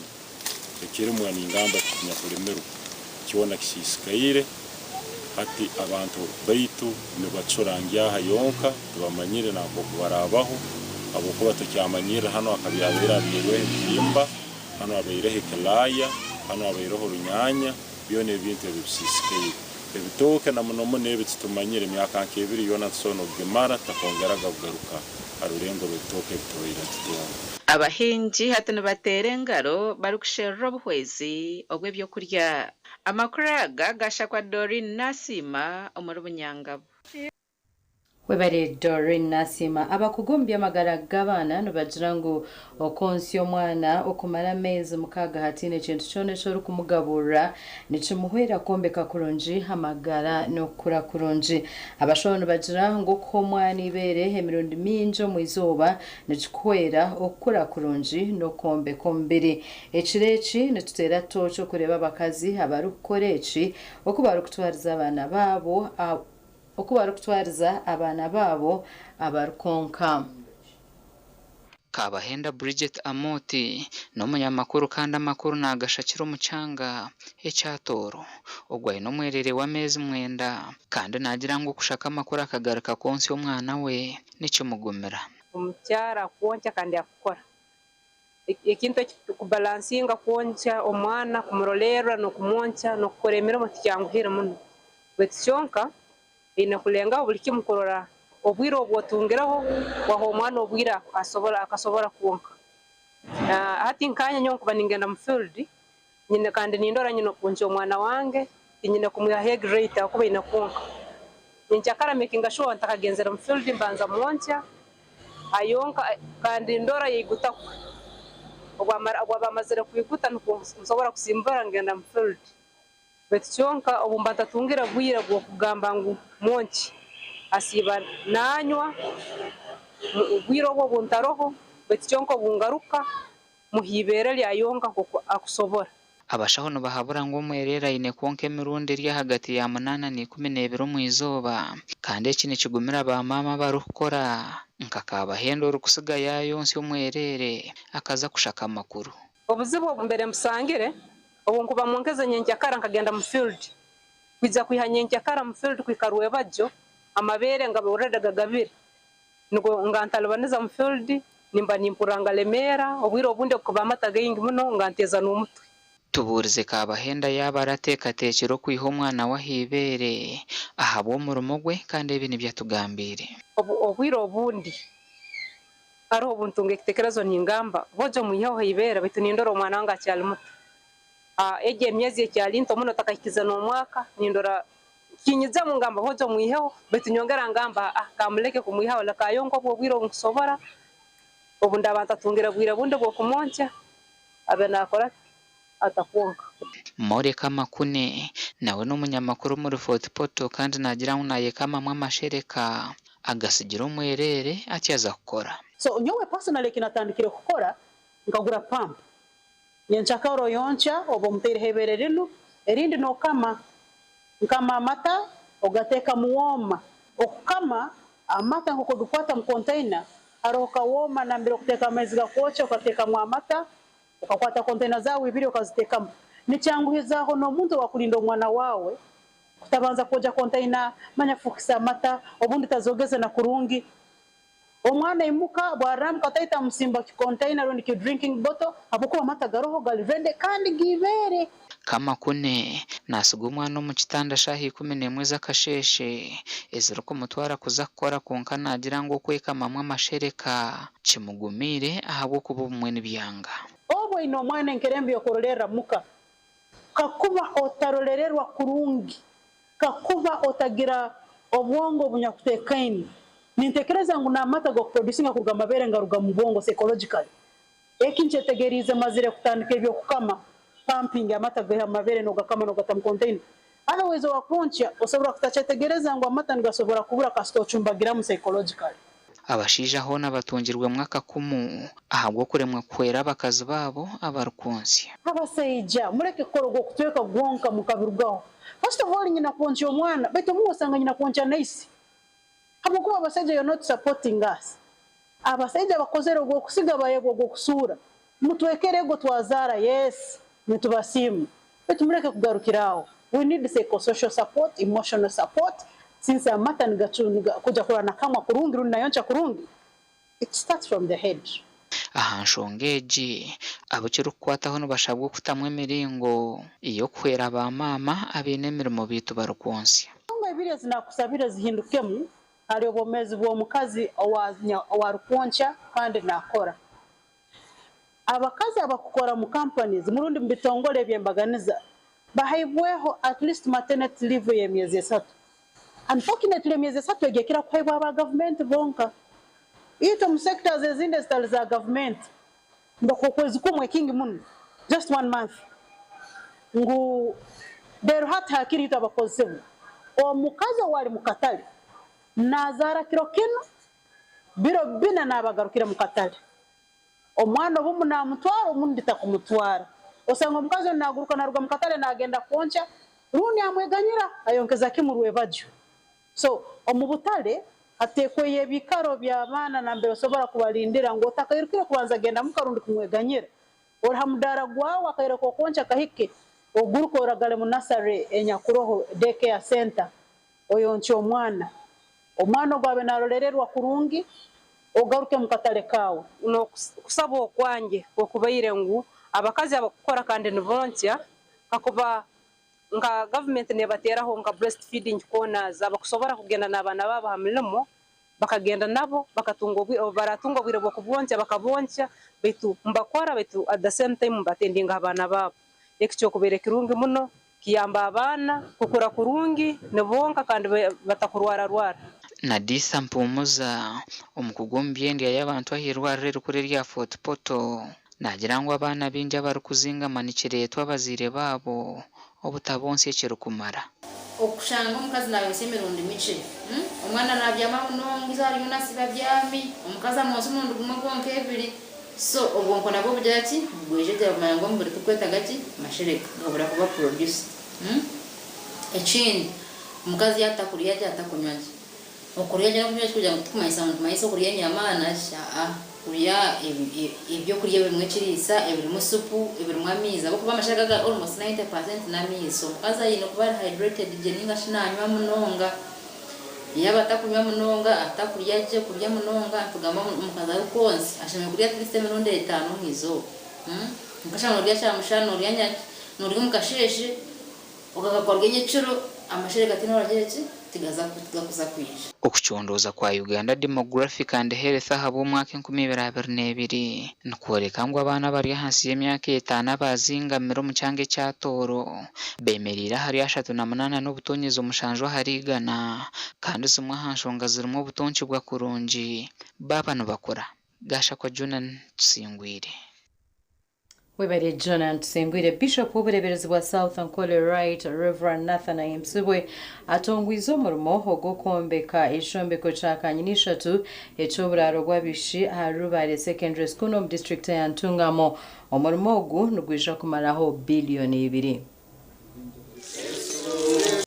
ekirimwa ningamba kinyakulimirwe kyona kisisikaire. Hati abantu baitu nibacura ngyaha yonka, tibamanyire nankoku barabaho, habwokuba tukyamanyirre hanu akabyabaire abyaireho ebihimba, hanu abaireho ekilaaya, hanu abaireho orunyanya, byona ebintu ebi bisisikaire. Ebitooke na muno muno ebi tutumanyire emyaka nk'ebiri yoona tusobora n'okugimara tutakongeraga kugaruka ha rulengo rw'ebitooke ebitubaire nitutunga. Abahingi hati nibateera engaro barikusherura obuhwezi obw'ebyokurya. Amakuru aga gashakwa Doreen Nasiima omuri Bunyangabo. Webare Doreen Nasiima. Abakugu omu by'amagara g'abaana nibagira ngu okwonsya omwana okumara ameezi 6 hatiine ekintu kyona eki orikumugaburira nikimuhwera kwombeka kurungi amagara n'okukura kurungi. Abashaho nibagira ngu okuha omwana ibeere emirundi mingi omu izooba nikikuhwera okukura kurungi n'okwombeka omubiri. Ekiro eki nituteera tooki okureeba abakazi abarikukora eki oku barikutwariza abaana baabo oku barikutwariza abaana baabo abarikonka. Kabahenda Bridget Amooti n'omunyamakuru kandi amakuru naagashakira omu kyanga ekya Tooro. Ogwo aine omwereere w'ameezi 9 kandi naagira ngu okushaka amakuru akagaruka kwonsya omwana we nikimugumira. Omukyara akwonkya kandi akukora ekintu ekikubalansinga kwonkya omwana, kumurolerra n'okumwonkya n'okukora emirimo tikyanguhire muno, baitu kyonka oine kulengaho buli kimu kurora obwire obu otungireho waha omwana obwire asobora akasobora kwonka. Hati nkanye nyowe nkuba ningenda mu field nyine kandi nindora nyine okwonkya omwana wange, tinyine kumwihaho egirate ahakuba aine kwonka. Nyenkyakara making sure ntakagenzere mu field mbanza mwonkya. Ayonka kandi ndora yaiguta kwe. Obu aba amazire kwiguta nukwo nsobora kusimbura ngenda mu field. Baitu kyonka obu mba ntatungire bwire bw'okugamba ngu mwonkye, asiiba nanywa obwire obu obu ntaroho, baitu kyonka obu ngaruka muha ibeere lye ayonka nk'oku akusobora. Abashaho nibahabura ngu omwereere aine kwonka emirundi eri ahagati ya munaana na 12 omu izooba kandi eki nikigumira bamaama abarikukora nka Kabahenda orikusiga yaayonsya omwereere akaza kushaka amakuru. Obuzibu obu mbaire mbusangire obu nkuba mwonkeze nyenkyakara nkagenda mu field kwija kwiha nyenkyakara mu field kuhika rwebagyo amabeere ngaba already gagabire nigwo nga ntalibaniza mu field nimba nimpurra ngalemeera obwire obundi kuba amata gaingi muno nganteeza n'omutwe. Tubuurize Kabahenda yaaba arateekateekire okwiha omwana we aha ibeere ahabw'omurimo gwe kandi ebi nibyo atugambiire. Obwire obundi hariho obu ntunga ekitekerezo ningamba boojo mwiheho ha ibeere baitu nindora omwana wange akyali muto. Egi emyezi ekyali nto muno takahikize n'omwaka nindora kinyijamu ngamba boojo mwiheho baitu nyongera ngamba kamuleke kumwihaho leka ayonke obu obwire obu nkusobora obu ndaaba ntatungire bwire bundi bw'okumwonkya abe naakora ki atakwonka. Molly Kamakune nawe n'omunyamakuru omuri Fort Portal kandi naagira ngu naayekamamu amashereka agasigira omwereere atyo aza kukora. So nyowe personally ekinatandikire kukora nkagura pump nyenkyakara oyonkya oba omuteireho ebeere rinu erindi nokama nkama amata ogateeka mu warmer. Okukama amata nkoku ogikwata mu container haroho ka warmer nambere okuteeka amaizi gakwokya okateekamu amata okakwata container zaawe ibiri okaziteekamu. Nikyanguhizaaho n'omuntu owakurinda omwana waawe kutabanza kwogya container manya fukisa amata obundi tazogeze na kurungi. Omwana aimuka bwaramuka taita amusimba ki container rundi ki drinking bottle habwokuba amata garoho gari ready kandi g'ibeere. Kamakune naasiga omwana omu kitanda shaaha 11 z'akasheeshe ezirikumutwara kuza kukora kwonka naagira ngu okwekamamu amashereka kimugumiire ahabw'okuba obumwe nibyanga. Obu oine omwana enkerembe y'okurolerra muka, kakuba otarolererwa kurungi, kakuba otagira obwongo obunyakuteekaine, nintekereza ngu n'amata g'okuproducinga kuruga mu mabeere ngaruga mu bwongo psychologically. Eki nkyetegeriize mazire kutandika eby'okukama, pumping amata gaiha mu mabeere n'ogakama n'ogata mu container. Otherwise owakwonkya osobora kutakyetegereza ngu amata nigasobora kubura kasita ocumbagiramu psychologically. Abashaija hoona batungirwemu akakumu ahabw'okuremwa kuhwera abakazi baabo abarikwonsya. Abasaija mureke kukora ogw'okutweka gwonka mukabirugaho. First of all nyina kwonkya omwana baitu obumwe osanga nyina kwonkya naisi habwokuba abasaija you're not supporting us. Abasaija bakozere ogw'okusiga bayebwa ogw'okusuura. Mutwekere ego twazaara yes nitubasiima baitu mureke kugarukira aho. We need psychosocial support, emotional support since amata kuja kurora nakamwa kurungi rundi nayonkya kurungi it starts from the head. Aha nshonga egi, abu kirikukwataho nibashabwa okutamu emiringo y'okuhwera bamaama abaine emirimo beitu barikwonsya. Ensonga ibiri ezi nakusabire zihindukemu hali obwomeezi bw'omukazi owarukwonkya kandi nakora. Abakazi abakukora mu companies murundi mu bitongore eby'embaganiza bahaibweho at least maternity leave y'emyezi 3. Unfortunately emyezi 3 egi ekira kuhaibwa aba gavumenti bonka. Itwe mu sectors ezindi ezitali za gavumenti ndoko okwezi kumwe kingi muno just 1 month ngu rero hati hakiri itwe abakozesebwa. Omukazi owali mu katale nazaara kiro kinu biro 4 nabagarukira mu katale. Omwana obumu namutwara omundi takumutwara. Osanga omukazi onu naguruka naruga mu katale nagenda kwonkya rundi amweganyira ayonkeza kimu rwebagyo. So omu butale hateekweyo ebikaro by'abaana nambere osobora kubalindira ngu otakairukire kubanza genda muka rundi kumweganyira. Ori ha mudaara gwawe akaire k'okwonkya kahike oguruka oragale mu nursery enyakuroho daycare center oyonkye omwana. Omwana ogwo abe narolererwa kurungi ogaruke mu katale kaawe. N'okusaba okwange okubaire ngu abakazi abakukora kandi nibonkya kakuba nka gavumenti nebateeraho nka breastfeeding corners abakusobora kugenda n'abaana baabo ha mirimo bakagenda nabo bakatunga obwire baratunga obwire bw'okubonkya bakabonkya baitu mbakora baitu at the same time mbatendinga abaana baabo. Eki kyokubaire kirungi muno kiyamba abaana kukura kurungi nibonka kandi batakurwararwara. Naditha Mpumuza, omukugu omu by'endya y'abantu ah'eirwariro erikuru erya Fort Portal, naagira ngu abaana baingi abarikuzingama nikireetwa abazaire baabo obutabonsya ekirikumara. Okushanga omukazi naayontsya emirundi mikye. Omwana naabyama munonga eizooba ryona asiiba abyami, omukazi amwontsya omurundi gumwe gwonka ebiri. So obwonko nabwo bugira ki? Bwejegyera bumanya ngu omubiri tigukwetaaga ki? Mashereka. Gabura kuba produced. Ekindi, omukazi yaaba atakurya gye atakunywa gye. Okurya gye n'okunywa gye tikugira ngu tikumanyisa ngu nitumanyisa okurya enyama nari aa kurya ebyokurya ebirimu ekiriisa, ebirimu supu, ebirimu amaizi ahabw'okuba amashereka aga almost 90% n'amaizi. So omukazi aine kuba ari hydrated gye ninga shi nanywa munonga. Yaaba atakunywa munonga, atakurya gye, kurya munonga nitugamba ngu omukazi arikwontsya ashemereire kurya at least emirundi etaano omu izooba. Nkashanga norya kyamushana, norya nyaki, norya omu kasheeshe, okagaruka orye nyekiro, amashereka tihaine oragira ki, tigaza tigakuza kwija. Okucondooza kwa Uganda Demographic and Health ahabw'omwaka 2022 nikworeka ngu abaana abari ahansi y'emyaka etaano abazingamire omu kyanga ekya Tooro bemereire ahari 38 n'obutonyezi 7 ahari igana kandi zimwe aha nshonga zirimu obutonkibwa kurungi baaba nibakura. Gashakwa Jonan Tusingwire. Webare Jonan Tusingwire. Bishop w'obureeberezi bwa South Ankole Right Rev Nathan Ahimbisibwe atongwize omurimo ogw'okwombeka ekyombeko kya kanyina ishatu eky'oburaaro bw'abaishiki aha Rubare Secondary School omu disiturikiti ya Ntungamo. Omurimo ogu nigwija kumaraho biliyoni ibiri.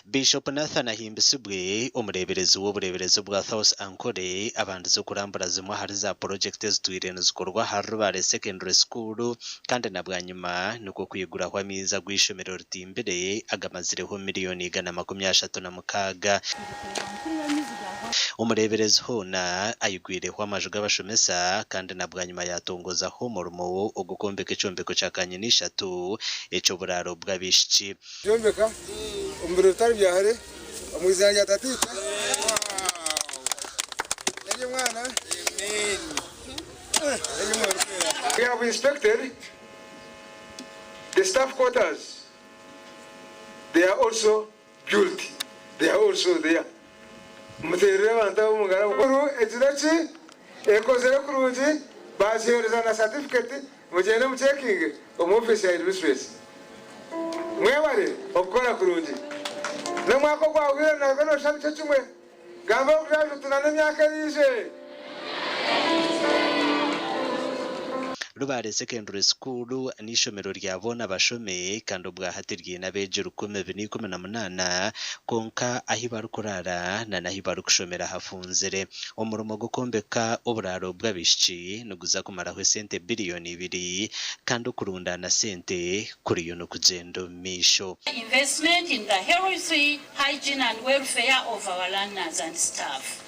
Bishop Nathan Ahimbisibwe, omureeberezi w'obureeberezi bwa Thos Ankole abandize okurambura zimwe ahari za purojekiti ezitwire nizikorwa ahari Rubare Secondary School kandi na bwanyima nikwo kwiguraho amaizi agu eishomero ritimbire agamazireho miriyoni 136. Omureeberezi hoona ayigwireho amaju g'abashomesa kandi na bwanyima yaatongozaho omurimo ogw'okwombeka ekyombeko kya kanyina ishatu eky'oburaaro bw'abaishiki. Byombeka omu biro bitari bya hare omu izina rya Tataitwe n'ery'Omwana n'ery'Omwoyo Orikwera. We have inspected the staff quarters, they are also built, they are also there. Muteerere abantu abo omu ngaro. Bukuru egi neki ekozire kurungi bagiheereza na certificate mugyende mucekinge omu office ya headmistress. Mwebare okukora kurungi. N'omwaka ogwahwire nagwo noshusha nikyo kimwe. Gamba orikugira ngu tuna n'emyaka eriije. Rubare Secondary School n'eishomero rya boona bashome kandi obwahati ryine abeegi 418 kwonka ahi barikuraara na n'ahi barikushomera hafunzire. Omurimo gw'okwombeka oburaaro bw'abaishiki niguza kumaraho esente biriyoni ibiri kandi okurundaana sente kuriyo nikugyenda omu maisho. Investment in the health, hygiene and welfare of our learners and staff.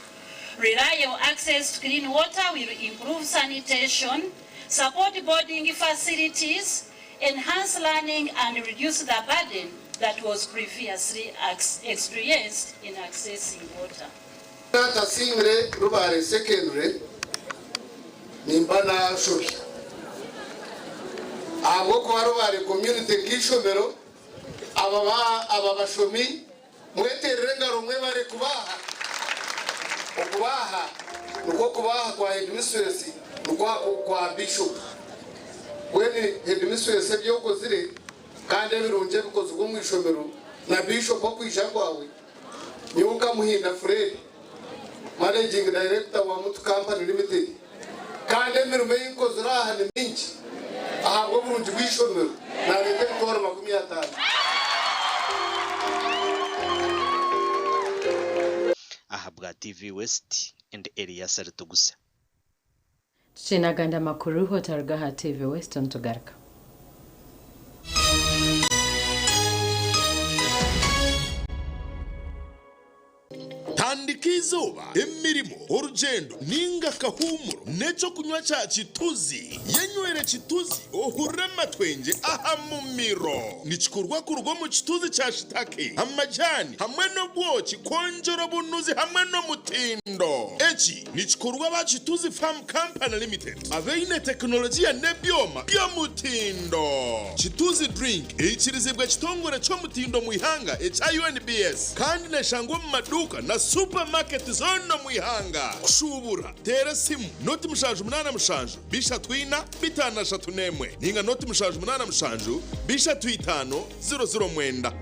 Reliable access to clean water will improve sanitation, support boarding facilities, enhance learning and reduce the burden that was previously experienced in accessing water. Natasiimire Rubare Secondary nimba nashobya ahabw'okuba Rubare Community nk'eishomero aba bashomi Mweterere engaro mwebare kubaha. Okubaha nikwo kubaha kwa headmistress nikwo kwa bishop. Mbwenu headmistress ebi okozire kandi ebirungi ebikozirwe omu ishomero na bishop okwija kwawe nyowe nka Muhinda Fred managing director wa Mutu Company Limited kandi emirimo ei nkozire aha ni mingi ahabw'oburungi bw'eishomero nareeta emitwaro 50. Ahabwa TV West and Elias Ritugusa. Tukiine agandi amakuru otaruga aha TV West nitugaruka. Tandika eizooba, emirimo, orugyendo ninga akahuumuro n'ekyokunywa kya Kituzi. Yenywere. Oteere kituzi ohurire amatwengye aha mumiro. Nikikorwa kuruga omu kituzi kya shitake, amajaani hamwe n'obwoki kwongyera obunuzi hamwe n'omutindo. Eki nikikorwa aba Kituzi Farm Company Limited abaine tekinologiya n'ebyoma by'omutindo. Kituzi Drink eikirizibwe ekitongore ky'omutindo omu ihanga ekya UNBS kandi neshangwa omu maduuka na supamaketi zoona omu ihanga. Kushuubura, teera esimu noti 787 34 31 ninga noti 787 35 00 9.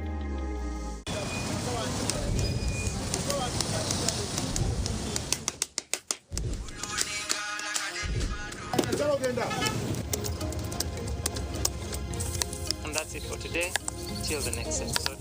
And that's it for today. Till the next episode.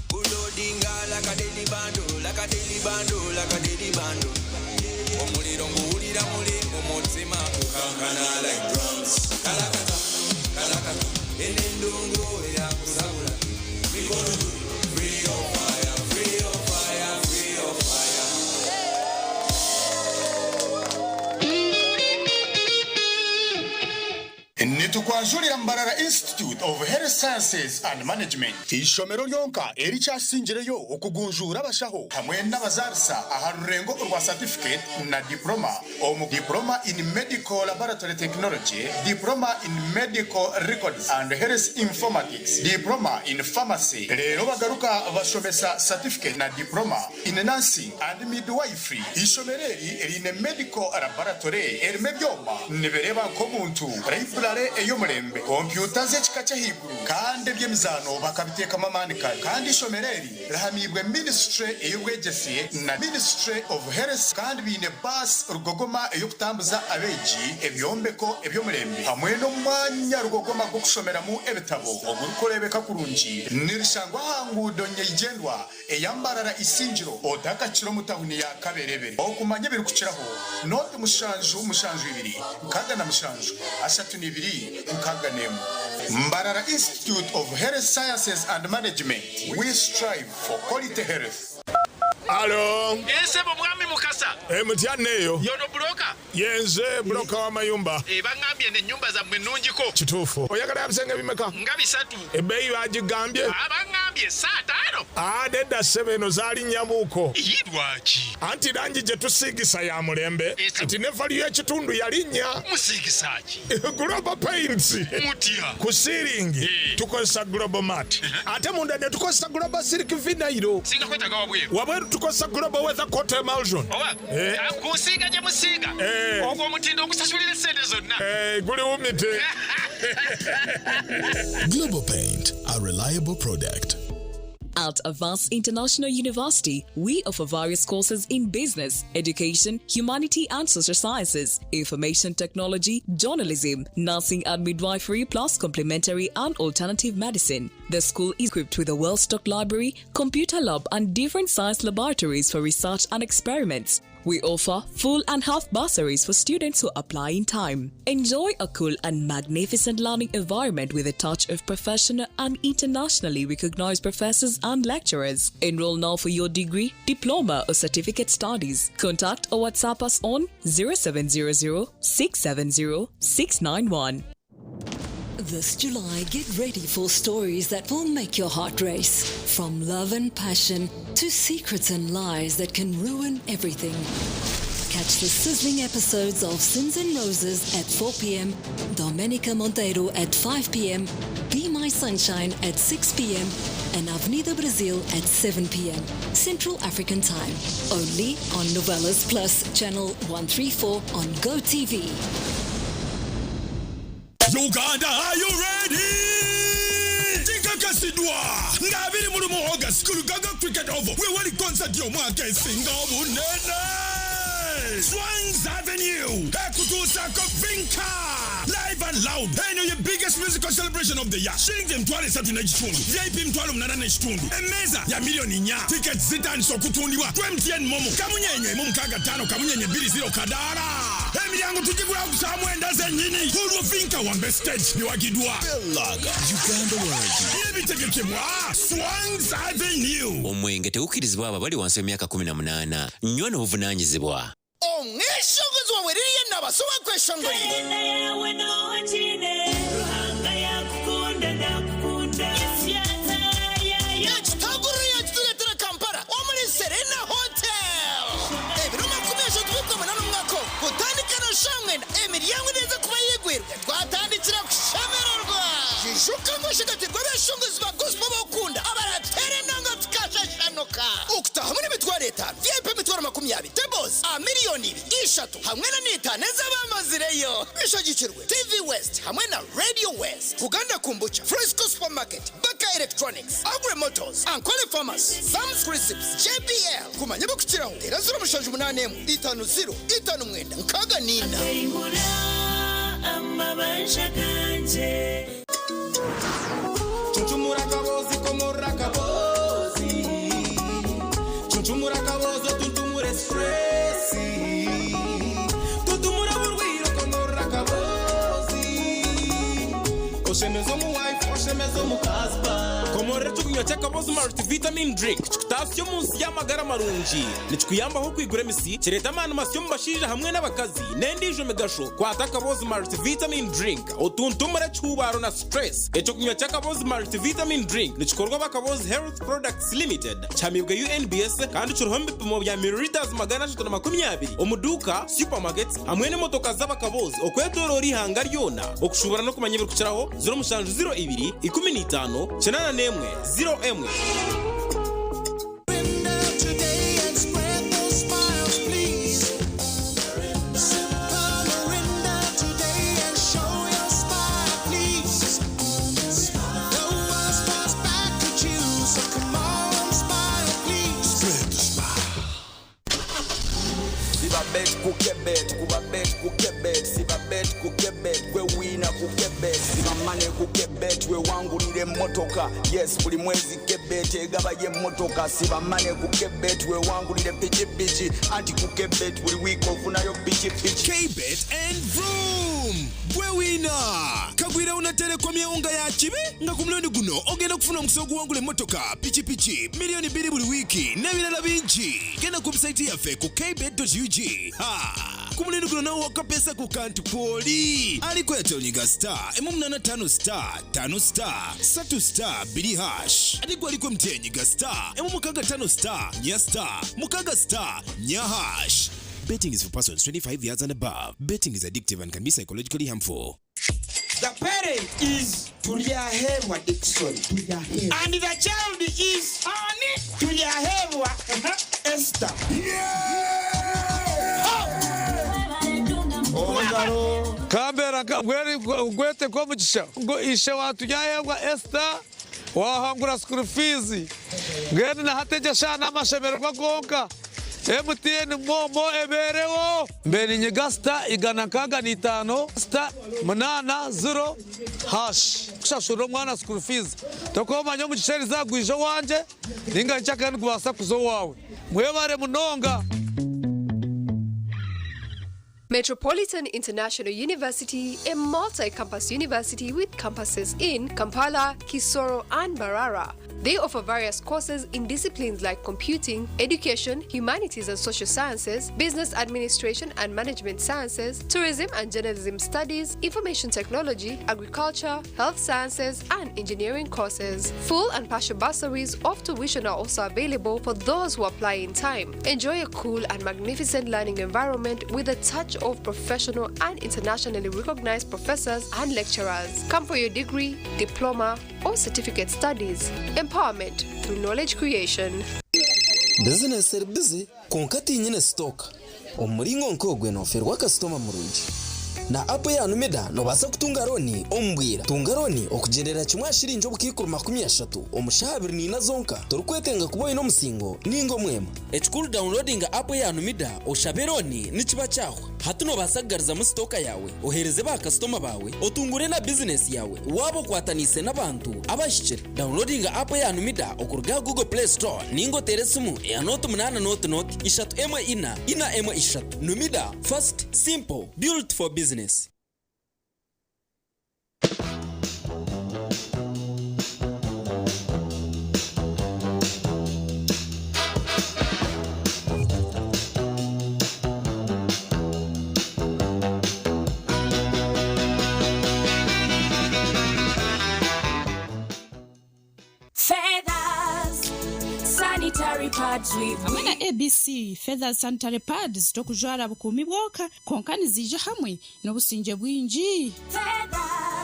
Kulodinga like a daily bando, like a daily bando, like a daily bando. Omuliro nguwulira muli mu mutima gukankana like drums. Kalakata, kalakata, eno endongo eyakusabula. Mikono free your fire, free your fire, free your fire. Nitukwanjurira Mbarara Institute of Health Sciences and Management, eishomero ryonka erikyasingireyo okugunjuura abashaho hamwe n'abazaarisa aha rurengo orwa satifiketi na diporoma omu Diploma in Medical Laboratory Technology, Diploma in Medical Records and Health Informatics, Diploma in Pharmacy reero bagaruka bashomesa satifiketi na diporoma in Nursing and Midwifery. Eishomero eri riine Medical Laboratory erimu ebyoma nibireeba nk'omuntu, Library ey'omurembe, kompyuta z'ekika ky'ahaiguru kandi eby'emizaano bakabiteekamu amaani kare. Kandi eishomero eri rihamiibwe Ministry ey'obwegyese na Ministry of Health kandi baine baasi rugogoma ey'okutambuza abeegi, ebyombeko eby'omurembe hamwe n'omwanya rugogoma gw'okushomeramu ebitabo ogurikureebeka kurungi. Nirishangwa aha nguudo nyeigyendwa eya Mbarara Isingiro otakakira omu tahuni ya Kaberebere. Okumanya ebirikukiraho, noti 772 67 32 61. Mbarara Institute of Health Sciences and Management, we strive for quality health. Alo. Eeh ssebo mwami Mukasa. Eeh mutya neeyo. Y'ono buloka? Yenze buloka w'amayumba. Eeh bangambye eno ennyumba zammwe nnungiko. Kituufu. Oyagala ya bisenge bimeka? Nga bisatu. Ebbeeyi baagigambye? Aah bangambye saataano. Aah nedda ssebo eno zaalinnyamuuko. Yii lwaki? Anti langi gye tusiigisa ya mulembe kati ne value y'ekitundu yalinnya. Musiigisa ki? Global Paints. Mutya? Ku siiringi tukozesa Global Mat ate munda ne tukozesa Global Silk Vinyl. Singa kwetaaga wabweru? Wabweru tukozesa Global Weather Coat Emulsion. Oba ku nsiiga gye musiiga ogwo omutindo ogusasulira essente zonna. Guli wumite. Global Paint, a reliable product. At Avance International University, we offer various courses in business, education, humanity and social sciences, information technology, journalism, nursing and midwifery, plus complementary and alternative medicine. The school is equipped with a well-stocked library, computer lab, and different science laboratories for research and experiments. We offer full and half bursaries for students who apply in time. Enjoy a cool and magnificent learning environment with a touch of professional and internationally recognized professors and lecturers. Enroll now for your degree, diploma, or certificate studies. Contact or WhatsApp us on 0700 670 691. This July, get ready for stories that will make your heart race. From love and passion to secrets and lies that can ruin everything. Catch the sizzling episodes of Sins and Roses at 4 p.m., Domenica Monteiro at 5 p.m., Be My Sunshine at 6 p.m., and Avenida Brasil at 7 p.m. Central African Time. Only on Novelas Plus, Channel 134 on GoTV. Uganda are you ready? Kikakasidwa nga 21 August ku Lugaga Cricket Oval we wali concert y'omwaka esinga obunene. Swangz Avenue ekutuusaako Vinka live. Urban Loud eno ye biggest musical celebration of the year. Shilingi 300,000 VIP 800,000. Emmeeza ya 4,000,000. Tickets zitandise okutundibwa ku MTN MoMo. Kamunyenye emu mukaaga ttaano kamunyenye 20 kadaala. Emiryango tugigulawo ku ssaawa mwenda zennyini. Olwo Vinka Wambe Stage biwagiddwa Belaga Uganda Waragi n'ebitegekebwa Swangz Avenue. Omwenge tegukirizibwa abo abali wansi w'emyaka 18. Nywa n'obuvunaanyizibwa. Omweshongozi wawe Lilian Nabaso owa Kweshongori. Ekitaguriro yakitureetera Kampala omuri Serena Hotel. Ebiro 30 by'Okwamunana omwaka ogu kutandika na shaaha mwenda emiryango neeza kuba eyigwirwe twatandikira kushemererwa. Ijuka ngu oshagatirwe abeshongozi ba gospel abu okukunda abarateera enanga tukashashanuka. Okutaahamu n'emitwaro etaano, VIP 20,000, tables aha 2,300,000 hamwe na n'etaano ez'abamazireyo. Bishagikirwe TV West hamwe na Radio West, Buganda Kombucha, Fresco Supermarket, Baka Electronics, Agri Motors, Ankole Pharmacy, Sam's Crisps, JBL. Kumanya ebirikukiraho, teera 078 50 59 64. Cuncumura akabozi komorora akabozi Cuncumura akabozi otuntumure stress Tuntumura oburwire komorora akabozi Oshemeze omu wife oshemeze omu husband Komorora ekyokunywa ky'akabozi Multivitamin Drink kikutaasya omu nsi y'amagara marungi. Nikikuyambaho okwigura emisi, kireeta amaani masya omu bashaija hamwe n'abakazi, n'endiijo migasho. Kwata akabozi Multivitamin Drink otuntumure ekihuubaaro na stress. Ekyokunywa ky'akabozi Multivitamin Drink nikikorwa aba Kabozi Health Products Limited, kihamiibwe UNBS kandi kiriho omu bipimo bya millilitres 320 omu duuka, supermarkets hamwe n'emotoka z'abakabozi okwetoroora eihanga ryona. Okushuubura n'okumanya ebirikukiraho, 0702 15 81 01. Siba bet ku kebet, kuba bet ku kebet, siba bet ku kebet, gwe wiina ku kebet, siba money ku kebet, wewangulira emmotoka, yes buli mwezi kebet egabayo emmotoka, siba money ku kebet, wewangulire pikipiki, anti ku kebet buli wiiki ofunayo pikipiki. Kbet and Vroom! Gwe wiina! Kagwirewo na Telecom y'ewunga ya kibi nga ku mulundi guno ogenda kufuna omukisa oguwangula emmotoka, pikipiki, 2,000,000 buli wiiki n'ebirala bingi. Genda ku website yaffe ku kbet.ug. Ha! Ku mulundi guno nawe wakapeesa ku kantu kw'oli. Aliko Airtel nyiga star emu munaana ttaano star ttaano star ssatu star bbiri hash. Ate gwe aliko MTN nyiga star emu mukaaga ttaano star nnya star mukaaga star nnya hash. Betting is for persons 25 years and above. Betting is addictive and can be psychologically harmful. The parent is Turyahebwa Dickson. And the child is Ani Turyahebwa Esther. Kambeera nkwete nk'omugisha ngu ishe wa Turyahebwa Esther wahangura school fees mbwenu na hati egi eshaaha n'amashemererwa gonka. MTN MoMo ebeereho. Mbe ninyiga star 165 star 80 hash kushashurira omwana school fees. Tokumanya omugisha eriza gwija owangye ninga nkyakare nigubaasa kuza owaawe. Mwebare munonga. Metropolitan International University, a multi-campus university with campuses in Kampala, Kisoro, and Mbarara. They offer various courses in disciplines like computing, education, humanities and social sciences, business administration and management sciences, tourism and journalism studies, information technology, agriculture, health sciences, and engineering courses. Full and partial bursaries of tuition are also available for those who apply in time. Enjoy a cool and magnificent learning environment with a touch of professional and internationally recognized professors and lecturers. Come for your degree, diploma, or certificate studies. Empowerment through knowledge creation. Bizinesi eri bize kwonka tinyine sitooka. Omu muringo nk'ogwe noferwa kasitoma murungi. Na app ya Numida nobaasa kutunga looni omu bwira. Tunga looni okugyendera kimwe aha shiringi obukaikuru 30 omu shaaha 24 zonka. Torikwetenga kuba oine omusingo ninga omwema. Ekikuru dawunilodinga app ya Numida oshabe looni nikiba kyahwa. Hati noobaasa kugarizamu sitooka yaawe, oheereze baakasitoma baawe, otungure na bizinesi yaawe waaba okwataniise n'abantu abahikire. Dawunilodinga aapu eya Numida okuruga aha Google Play Store nainga oteere esimu eya nooti munaana nooti nooti ishatu emwe ina, ina emwe ishatu. Numida, fast, simple, built for business. Feathers, sanitary pads with Hamwe na ABC Feathers Sanitary Pads tokujwara bukuumi bwonka kwonka niziija hamwe n'obusingye bwingi.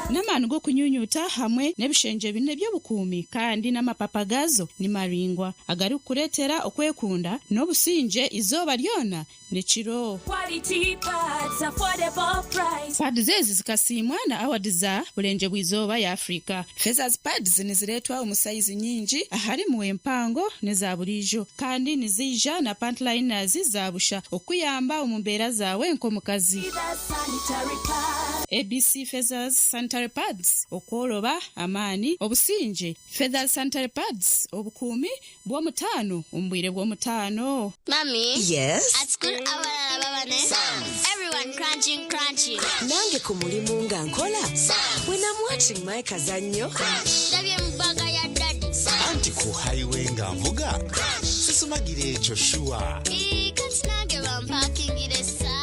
N'amaani g'okunyunyuuta hamwe n'ebishengye bina eby'obukuumi kandi n'amapapa gaazo ni maraingwa agarikukureetera okwekunda n'obusingye eizooba ryona n'ekiro. Quality pads, affordable price. Pads ezi zikasiimwa na awadi za Burengyerwa-izooba ya Afrika. Feathers Pads nizireetwa omu sayizi nyingi aharimu empango n'eza buriijo kandi niziija na pant liners za busha okukuyamba omu mbeera zaawe nk'omukazi. Feathers sanitary pads. ABC Feathers Sanitary Pads, Okworoba, amaani, obusingye. Feathers Sanitary Pads, Obukuumi bw'omutaano omu bwire bw'omutaano. Mummy. Yes? At school abalala baba ne Everyone crunching crunching. Nange ku mulimu nga nkola. When I'm watching my kazannyo. Ndabye mu bbaga ya daddy. Anti ku highway nga nvuga. Sisumagira ekyo sure. Ii, kati nange bampakingire Psalms.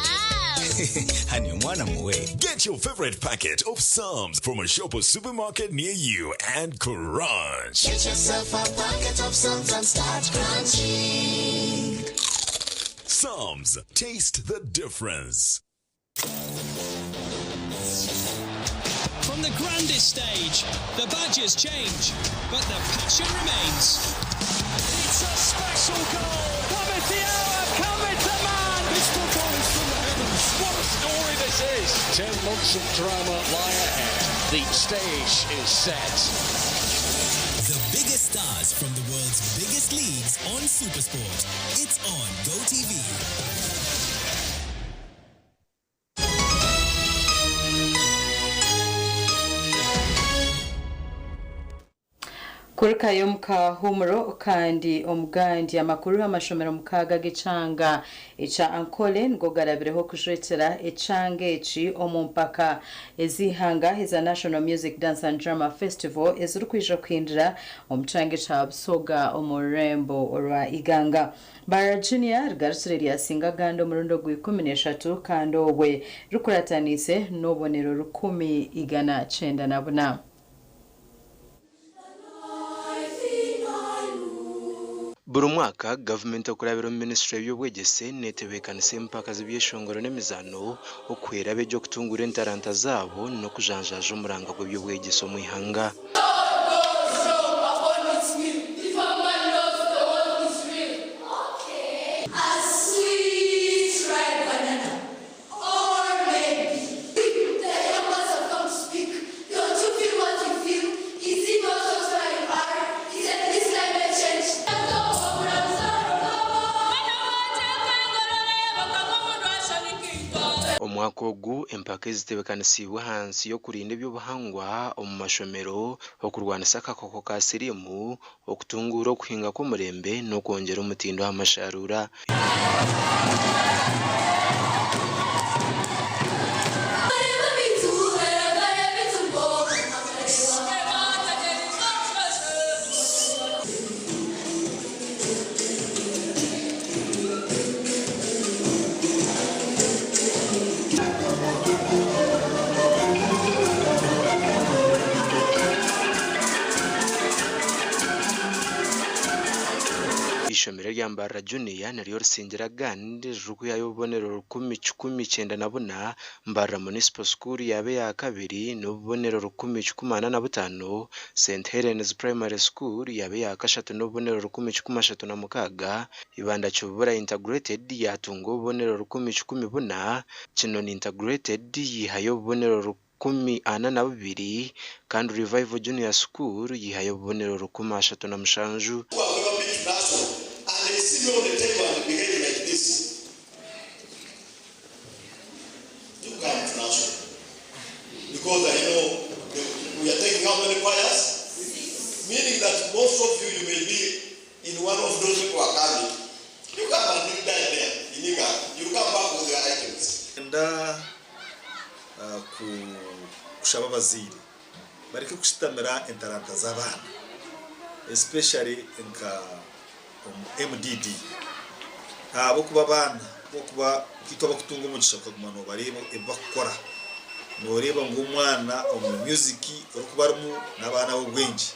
Honey, omwana muwe. Get your favorite packet of Psalms from a shop or supermarket near you and crunch. Get yourself a packet of Psalms and start crunching. Psalms, taste the difference. From the grandest stage, the badges change, but the passion remains. It's a special goal. Cometh the hour, cometh the man. This football is from the heavens. What a story this is. 10 months of drama lie ahead. The stage is set. The biggest stars from the world's biggest leagues on Supersport. It's on GoTV. Kurukayo omu kahuumuro kandi omugandi amakuru amashomero mukaaga g'ekyanga ekya Ankole nigo garabireho kujwekyera ekyanga eki omu mpaka ez'eihanga eza National Music Dance and Drama Festival ezirikwija kuhindura omu kyanga ekya Busoga omu rurembo orwa Iganga. Mbarara Junior rigarukire ryasinga agandi omurundi ogwa 13 kandi obwe rikurataniise n'obubonero 194. Buri mwaka gavumenti okurabira omu minisitule y'eby'obwegyese neetebeekanisa empaka z'ebyeshongoro n'emizaano okuhwera abeegi okutunguura entaranta zaabo n'okujanjaaja omuranga gw'eby'obwegyese omu ihanga. Omwaka ogu empaka ezitebeekanisiibwe ahansi y'okurinda eby'obuhangwa omu mashomero, okurwanisa akakooko ka siriimu, okutunguura okuhinga kw'omurembe n'okwongyera omutindo aha masharuura. Eishomero erya Mbarara Junior niryo risingira agandi ririkwihayo obubonero 1194, Mbarara Municipal School yaaba eya kabiri n'obubonero 1045, St Helens Primary School yaaba eya kashatu n'obubonero 1036, Ibanda Kibubura Integrated yaatunga obubonero 1014, Kinoni Integrated yihayo obubonero 1042 kandi Revival Junior School yihayo obubonero 1037. And they see me on the table and behave like this. Because I know that we are taking how many choirs? Meaning that most of you, you may be in one of those people who are coming. You come and you die there in Iganga. You come back with your items. Nda kushaba abazaire bareke kushitamira entaranta z'abaana especially nka omu MDD ahabw'okuba abaana bokuba kitwa bakutunga omugisha okaguma nobareeba ebi bakukora noreeba ngu omwana omu music orikuba arimu n'abaana b'obwengye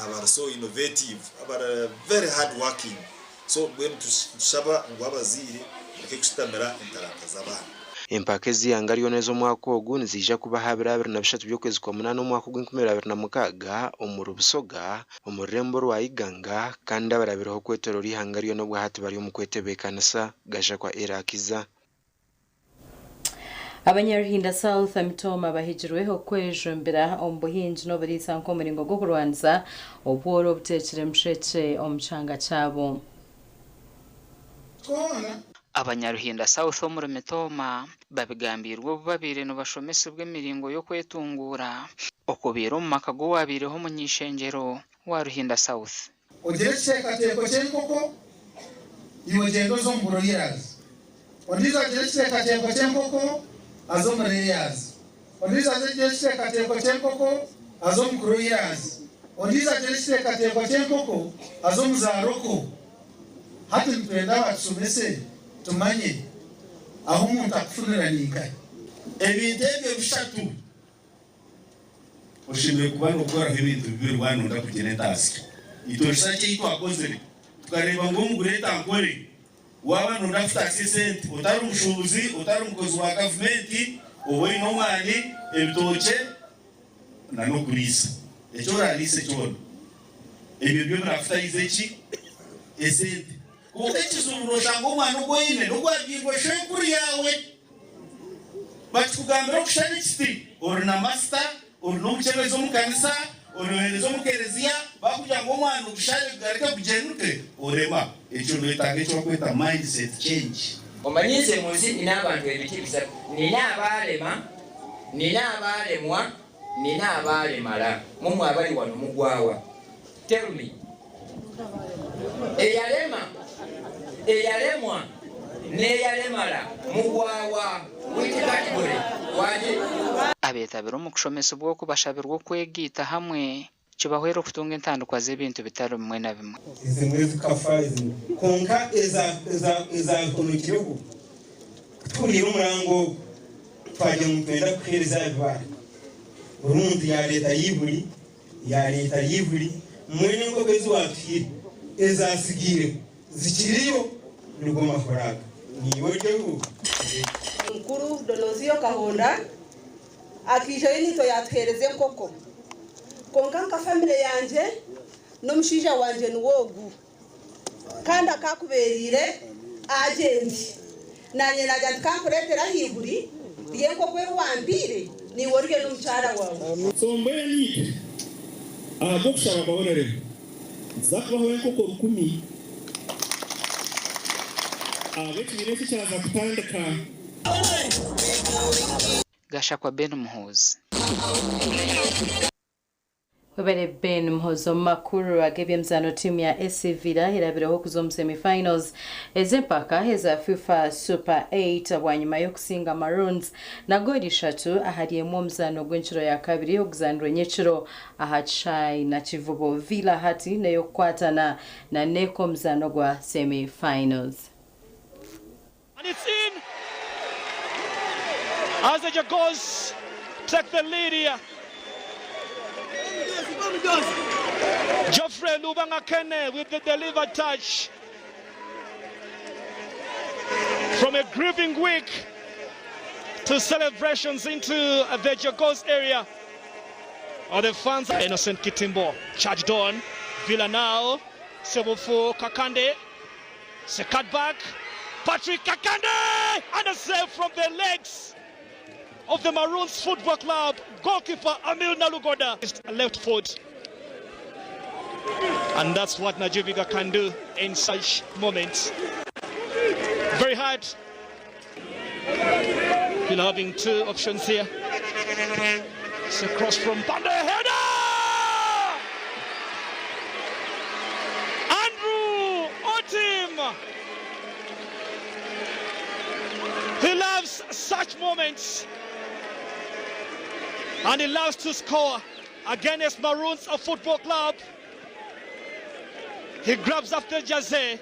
abari so innovative abari very hard working so mbwenu nitushaba ngu abazaire bareke kushitamira entaranta z'abaana. Empaka ez'eihanga ryona ez'omwaka ogu niziija kuba aha biro 23 by'okwezi kwa munaana omwaka ogw'enkumi ibiri abiri na mukaaga omuri Busoga omu rurembo rwa Iganga kandi abarabireho okwetoroora eihanga ryona obwahati bari omu kwetebeekanisa Gashakwa Erakiza. Abanyaruhinda South Mitooma bahigirwe okwejumbira omu buhingi n'oburiisa nk'omuringo gw'okurwanisa obworo obuteekire mushekye omu kyanga kyabo. Abanyaruhinda South omuri Mitooma babigambiirwe obu babaire nibashomesibwa emiringo y'okwetunguura okubaire omu maka g'owabaireho omuny'eishengyero wa Ruhinda South. Ogire ekiteekateeko ky'enkoko, iwe ogyende oze omu broilers. Ondiijo agire ekiteekateeko ky'enkoko, aze omu layers. Ondiijo agire ekiteekateeko ky'enkoko, aze omu broilers. Ondiijo agire ekiteekateeko ky'enkoko, aze omu za roko. Hati nitwenda batushomese tumanye ahu omuntu akufunira ninkahi. Ebintu ebyo bishatu oshemereire kuba nookoraho ebintu bibiri waaba nooyenda kugira entaasya. Itwe research ei twakozire tukareeba ngu omu Greater Ankole waaba nooyenda kutaasya esente otari mushuubuzi, otari mukozi wa gavumenti, oba oine omwani, ebitookye n'okuriisa. Eki oraariise kyona ebyo nibyo biraakutahize ki? Esente. Kwonka ekizibu nooshanga omwana ogu oine n'ogwabyairwe shwenkuru yaawe. Bakikugambira okushana ekiti, ori na masita, ori n'omukyebezi omu kanisa, ori oheereza omu kereziya, bakugira ngu omwana ogushare gugareke gugyenuke, orema. Ekyo noyetaaga eki barikweta mindset change. Omanyi nze mu nsi nina abantu ebiti bisatu, nina abaalema, nina abaalemwa, nina abaalemala. Mumwe abali wano mugwawa? Tell me. Eyalema, eyalemwa n'eyalemala mugwawa? Which category? Wangi? Abeetabire omu kushomesibwa oku bashabirwe okwegaita hamwe kibahwere okutunga entandikwa z'ebintu bitari bimwe na bimwe. Ezimwe zikafa ezimwe kwonka ezahonokireho kutuhuriire omurango ogu twagira ngu nitwenda kuheereza aha bibaare. Buri muntu yaareeta eihuri, yaareeta eihuri, mbwenu enkoko ezi waatuhaire ezaatsigaireho zikiriyo nigo mahuri aga. Niiwe oryeho? Omukuru Donozio Kahonda akaijayo naitwe yaatuheereza enkoko. Kwonka nka famire yangye n'omushaija wangye niwe ogu. Kandi akaakubeereire agenti. Naanye naagira nti, Ka nkureetere ahaiguri ry'enkoko eri wampaire, naiwe orye n'omukyara waawe. So mbwenu itwe ahabw'okushaba kwa Honourable nituza kubaho enkoko rukumi ahabw'ekibiina eki kyaza kutandika. Gashakwa Ben Muhoozi. Webare Ben Muhoozi. Omu makuru ag'eby'emizaano tiimu ya SC Villa erabireho okuza omu semi-finals ez'empaka eza FIFA Super 8 bwanyima y'okusinga Maroons na goolo ishatu ahari emwe omuzaano gw'enkiro ya kabiri oguzaanirwe nyekiro aha kishaayi Nakivubo. Villa hati n'ey'okukwatana na NEC omuzaano gwa semi-finals. And it's in as the Jaguars take the lead here. Geoffrey Lubangakene with the delivered touch. From a grieving week to celebrations into the Jaguars area. Are the fans Innocent Kitimbo charged on. Villa now. Sebufu Kakande. It's a cut back. Patrick Kakande! And a save from the legs of the Maroons Football Club. Goalkeeper Amil Nalugoda. Left foot. And that's what Najiviga can do in such moments. Very hard. You're having two options here. It's a cross from Banda header! Andrew Otim! He loves such moments. And he loves to score against Maroons of Football Club. He grabs after Jazé.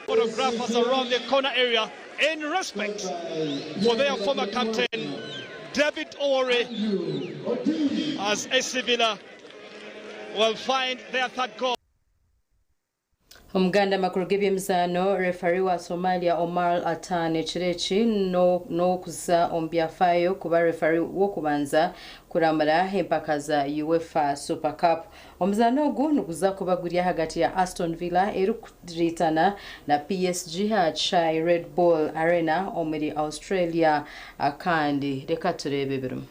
Photographers around the corner area in respect for their former captain, David Owori, as SC Villa will find their third goal. Omuganda amakuru g'ebyemizaano refari wa Somalia Omar Atan ekiro eki n'okuza omu byafaayo kuba refari w'okubanza kuramura empaka za UEFA Super Cup. Omuzaano ogu niguza kuba guri ahagati ya Aston Villa erikuriitana na PSG aha kishaayi Red Bull Arena omuri Australia kandi reka tureebe ebirimu.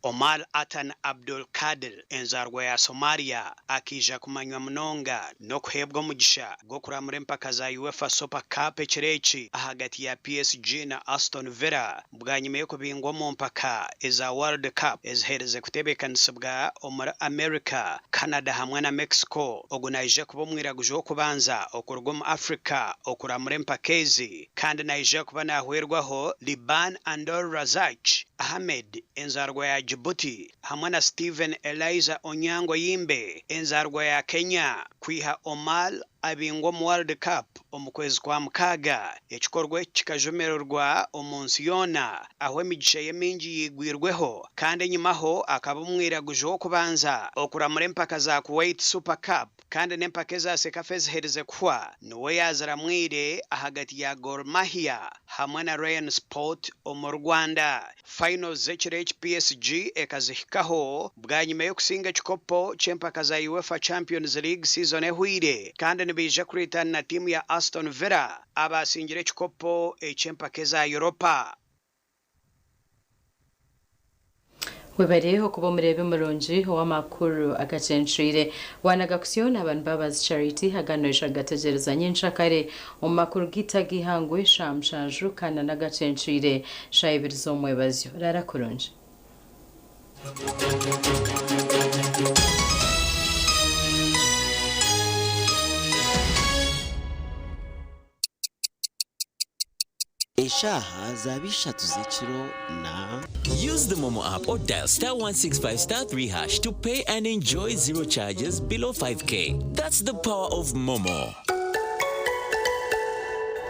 Omar Atan Abdul Kadir enzaarwa ya Somalia akaija kumanywa munonga n'okuheebwa omugisha gw'okuramura empaka za UEFA Super Cup ekiro eki ahagati ya PSG na Aston Villa bwanyima y'okubingwa omu mpaka eza World Cup eziherize kutebeekanisibwa omuri America, Canada hamwe na Mexico. Ogu naija kuba omwiraguju w'okubanza okuruga omu Africa okuramura empaka ezi kandi naija kuba nahwerwaho Liban Andor Razak Ahmed enzaarwa ya Djibouti hamwe na Stephen Eliza Onyango Yimbe enzaarwa ya Kenya kwiha Omar abingwa omu World Cup omu kwezi kwa Mukaaga. Ekikorwa eki kikajumirirwa omu nsi yoona ahu emigisha ye mingi yigwirweho kandi enyimaho akaba omwiraguju w'okubanza okuramura empaka za Kuwait Super Cup kandi n'empaka eza CECAFA eziherize kuhwa niwe yaaziramwire ahagati ya Gor Mahia hamwe na Rayon Sport omu Rwanda. Finals z'ekiro eki PSG ekazihikaho bwanyima y'okusinga ekikopo ky'empaka za UEFA Champions League season ehweire kandi nibaija kureetana na tiimu ya Aston Villa abaasingire ekikopo eky'empaka eza Europa. Webare okuba omureebi murungi ow'amakuru agacencwire. Wanaga kusyo n'abantu Mbabazi Charity aganoija kugategyereza nyenkyakare omu makuru gaitu ag'eihangwe shaaha mushanju kandi n'agacencwire shaaha ibiri z'omwebazyo. Raara kurungi. Eshaaha zaaba ishatu z'ekiro na. Use the Momo app or dial star 165 star 3 hash to pay and enjoy zero charges below 5k. That's the power of Momo.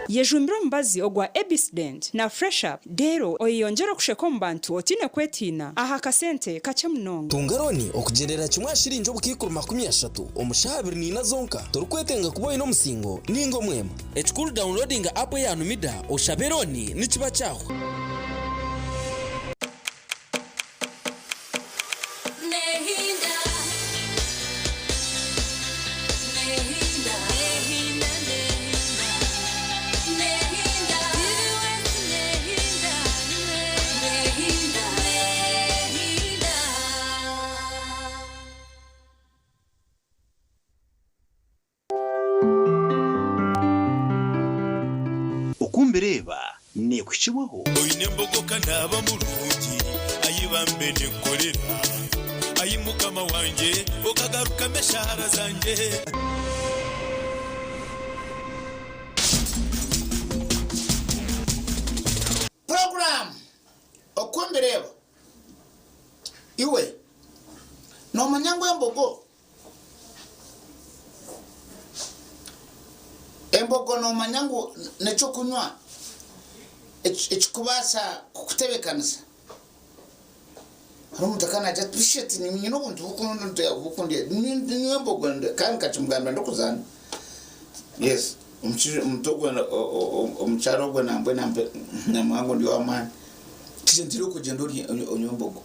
Yejumbire omubazi ogwa Ebisdent na Fresh Up reero oyeyongyere okusheka omu bantu otaine kwetiina aha kasente kakye munonga. Tunga looni okugyendera kimwe aha shiringi obukaikuru 30 omu shaaha abiri naina zonka torikwetenga kuba oine omusingo ninga omwema. Ekikuru downloadinga app eya Numida oshabe looni nikiba kyahwa. Oku mbireeba neekuhikibwaho. Oine embogo ka naaba murungi, ai bambe ninkukorera, Ai Mukama wangye, okagarukamu eshaara zangye. Puroguraamu Oku Mbireeba Iwe Noomanya ngu Embogo Embogo noomanya ngu n'eky'okunywa ekirikubaasa kukutebeekanisa? Hariho omuntu akaba naagira ati, Busha ati nyine obuntu burikundinywa embogo kandi nkakimugambira ndikuzaana. Yes, omuntu ogwo omukyara ogwo nambwenu namuha ngu ndi ow'amaani. Tikyo orikugyenda onywa embogo.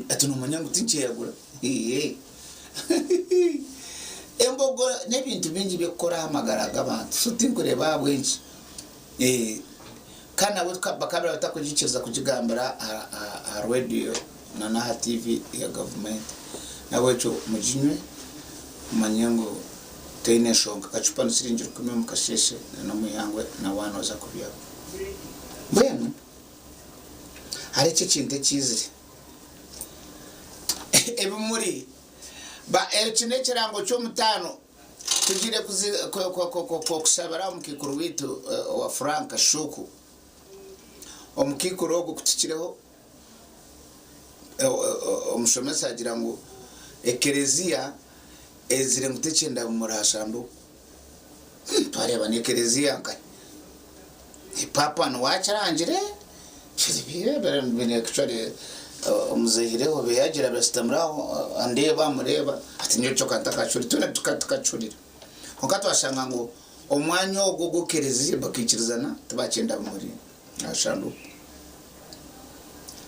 Ati noomanya ngu tinkyeyagura. Embogo n'ebintu bingi by'okukora aha magara g'abantu so tinkureeba ahabw'enki kandi nabwo bakaba batakugiikiriza kugigambira aha rediyo na n'aha tiivi ya gavumenti. N'ahabw'ekyo muginywe mumanye ngu Teine nshonga. Akacupa ni siringi rukumi omu kasheeshe na n'omu ihangwe na waana oza kubyama. Mbwenu hariho eki ekintu ekiizire. Ebimuri ba eki n'ekirango ky'omutaano tugiire kuzi kushabira omukaikuru waitu owa Frank Shuku. Omukaikuru ogu ku tukireho omushomesa agira ngu ekereziya ezire ngu tekyenda bimuri aha shanduuku. Twareeba n'ekereziya nkahi? Paapa niwe akirangire? Omuzeehireho yagira abasitamire aho andeeba amureeba ati nyowe kyo kantakacurira. Twena tukacurira. Kwonka twashanga ngu omwanya ogwo ogw'ekereziya bakaikirizana tibakyenda bimuri aha shanduuku.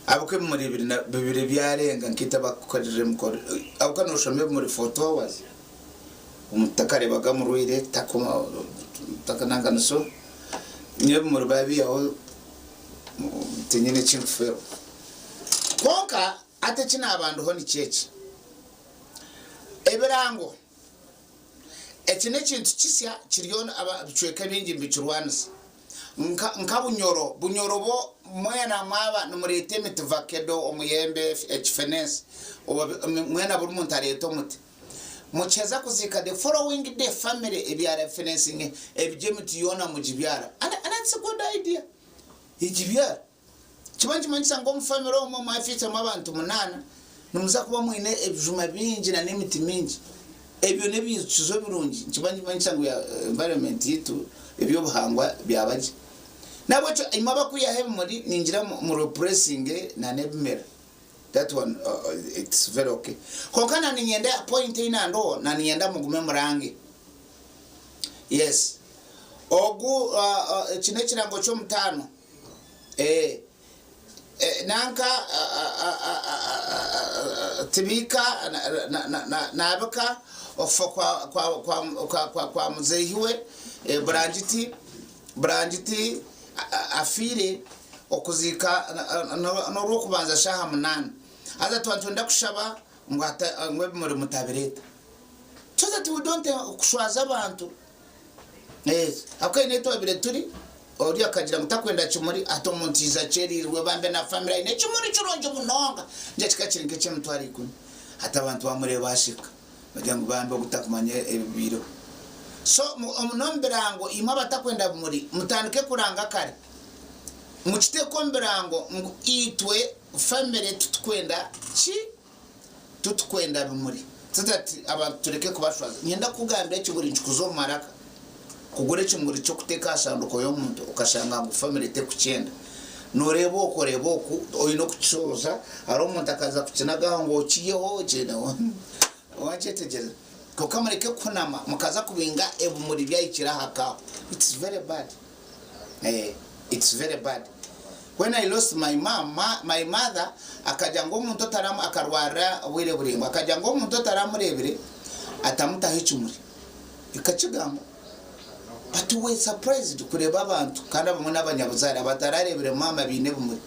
Ahabw'okuba ebimuri bibiri byarenga nkaitwe abakukorire emikoro, ahabw'okuba noshoma ebimuri for 2 hours, omuntu takareebaga murwaire, takananganiso, nyowe ebimuri babiihaho tinyine eki nkufeerwa. Kwonka hati eki naaba ndiho nikyo eki, ebirango, eki n'ekintu kisya kiriyo ebicweka ebingi nibikirwanisa. Nka nka Bunyoro, Bunyoro bo mwena mwaba nimureeta emiti vakedo, omuyembe, ekifenensi, mwena buri muntu areeta omuti. Mukiheza kuziika the following day family ebyara efenensi ebyo emiti yoona mugibyara and that's a good idea. Egibyara. Kiba nikimanyisa ngu omu family omwo mwafiitsemu abantu munaana, nimuza kuba mwine ebijuma bingi na n'emiti mingi. Ebyo n'ebiijukizo birungi, nikiba nikimanyisa ngu environment yaitu, eby'obuhangwa byaba gye. N'ahabw'ekyo imwe abakwihaho ebimuri ningira mu replacinge na n'ebimera. That one it's very okay. Kwonka na niinyenda point ei nandoho, na niinyenda mugume murange. Yes. Ogu eki n'ekirango ky'omutaano. Eh, eh, nanka Tibiika naabika okufa kwa, kwa, kwa, kwa, kwa, kwa muzeehi we eh, Burangiti, Burangiti afiire okuziika n'orw'okubanza shaaha munaana. Haza twaba nitwenda kushaba ngu ngu ebimuri mutabireeta. So that we don't kushwaza abantu. Yes, ahabw'okuba haine ahu twabire turi, ori akagira ngu takwenda kimuri, hati omuntu yaija akyereirwe bambe na family aine ekimuri kirungi munonga, ngira kikaba kiri nk'ekyemitwaro ikumi, hati abantu bamureeba basheka, bagira ngu bambe ogu takumanya ebibaireho. So n'omu birango imwe abatakwenda bimuri, mutandike kuranga kare, mukiteeke omu birango ngu itwe family titukwenda ki? Titukwenda bimuri so that abantu tureke kubashwaza. Niinyenda kukugambira ekimuri nikikuza omu maraka. Kugura ekimuri ky'okuteeka aha shanduuko y'omuntu okashanga ngu family tekukyenda. Nooreeba oku oreeba oku oine okukishohoza hariho omuntu akaza kukinaga aho ngu okiiheho wakyetegyereza. Kwonka mureke kuhunama mukaza kubinga ebimuri byahikire aha kaaho. It's very bad. It's very bad when I lost my mum my mother akagira ngu omuntu otaramu akarwarira obwire buraingwa akagira ngu omuntu otaramurebire atamutaho ekimuri ekakigamba but we surprised kureba abantu kandi abamwe n'abanyabuzaare abatararebire maama baine ebimuri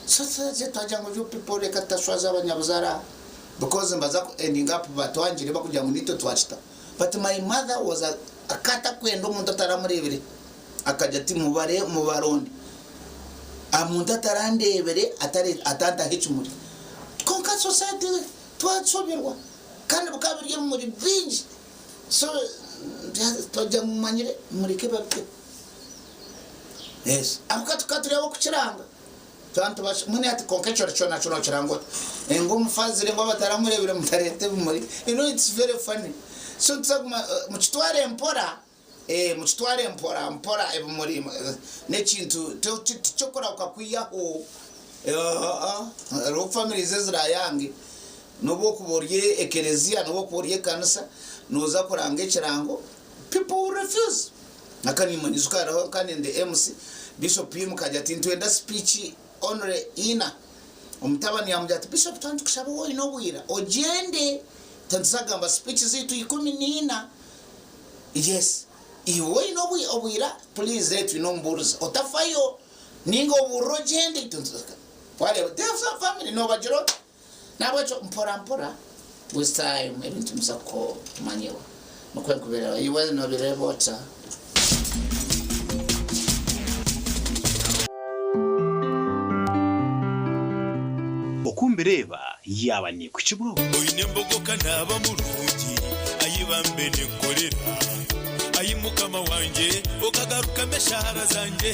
so twagira ngu you people reka tutashwaza abanyabuzaare aha because nibaza ku ending up batwangire bakugira ngu nitwe twakita but my mother was a akatakwenda omuntu ataramurebire. Akagira ati, Mubare mubaronde. Aha muntu atarandeebire atantaho ekimuri. Kwonka society twashoberwa kandi bikaba biri ebimuri bingi so twagira ngu mumanyire mureke babiteho. Yes ahabw'okuba tukaba turi ab'okukiranga. Twaba nitubaasa mbwenu hati kwonka ekyo kyo nakyo nookiranga ota? Ngu omufazire ngu abataramureebire mutareeta ebimuri. You know it's very funny. So nituza kuguma mukitware mpora. Ee, mukitware mpora mpora ebimuri n'ekintu tiky'okurahuka kwihaho. Hariho families ezirayange n'obu okuba ori ekereziya n'obu okuba ori ekanisa noza kuranga ekirango people will refuse. Nka nimanyijuka hariho nka nindi MC Bishop yimuka agira ati nitwenda speech only ina omutabani yamugira ati Bishop twaba nitukushaba waaba oyine obwira ogyende nituza kugamba speech zeitu ikumi n'ina. Yes iwe oyine obwira please eh twine omubuurizi otafayo ninga obuurire ogyende itwe wareeba family nobagira ota nahabwekyo mpora mpora with time ebintu nibiza kumanyirwa. Nikwo nkubireeba. Iwe noobireeba ota? Oku mbireeba yaaba neekuhikibwaho. Oine embogo ka naaba murungi, ayi bambe ninkorera, ayi Mukama wangye okagarukamu eshaara zangye.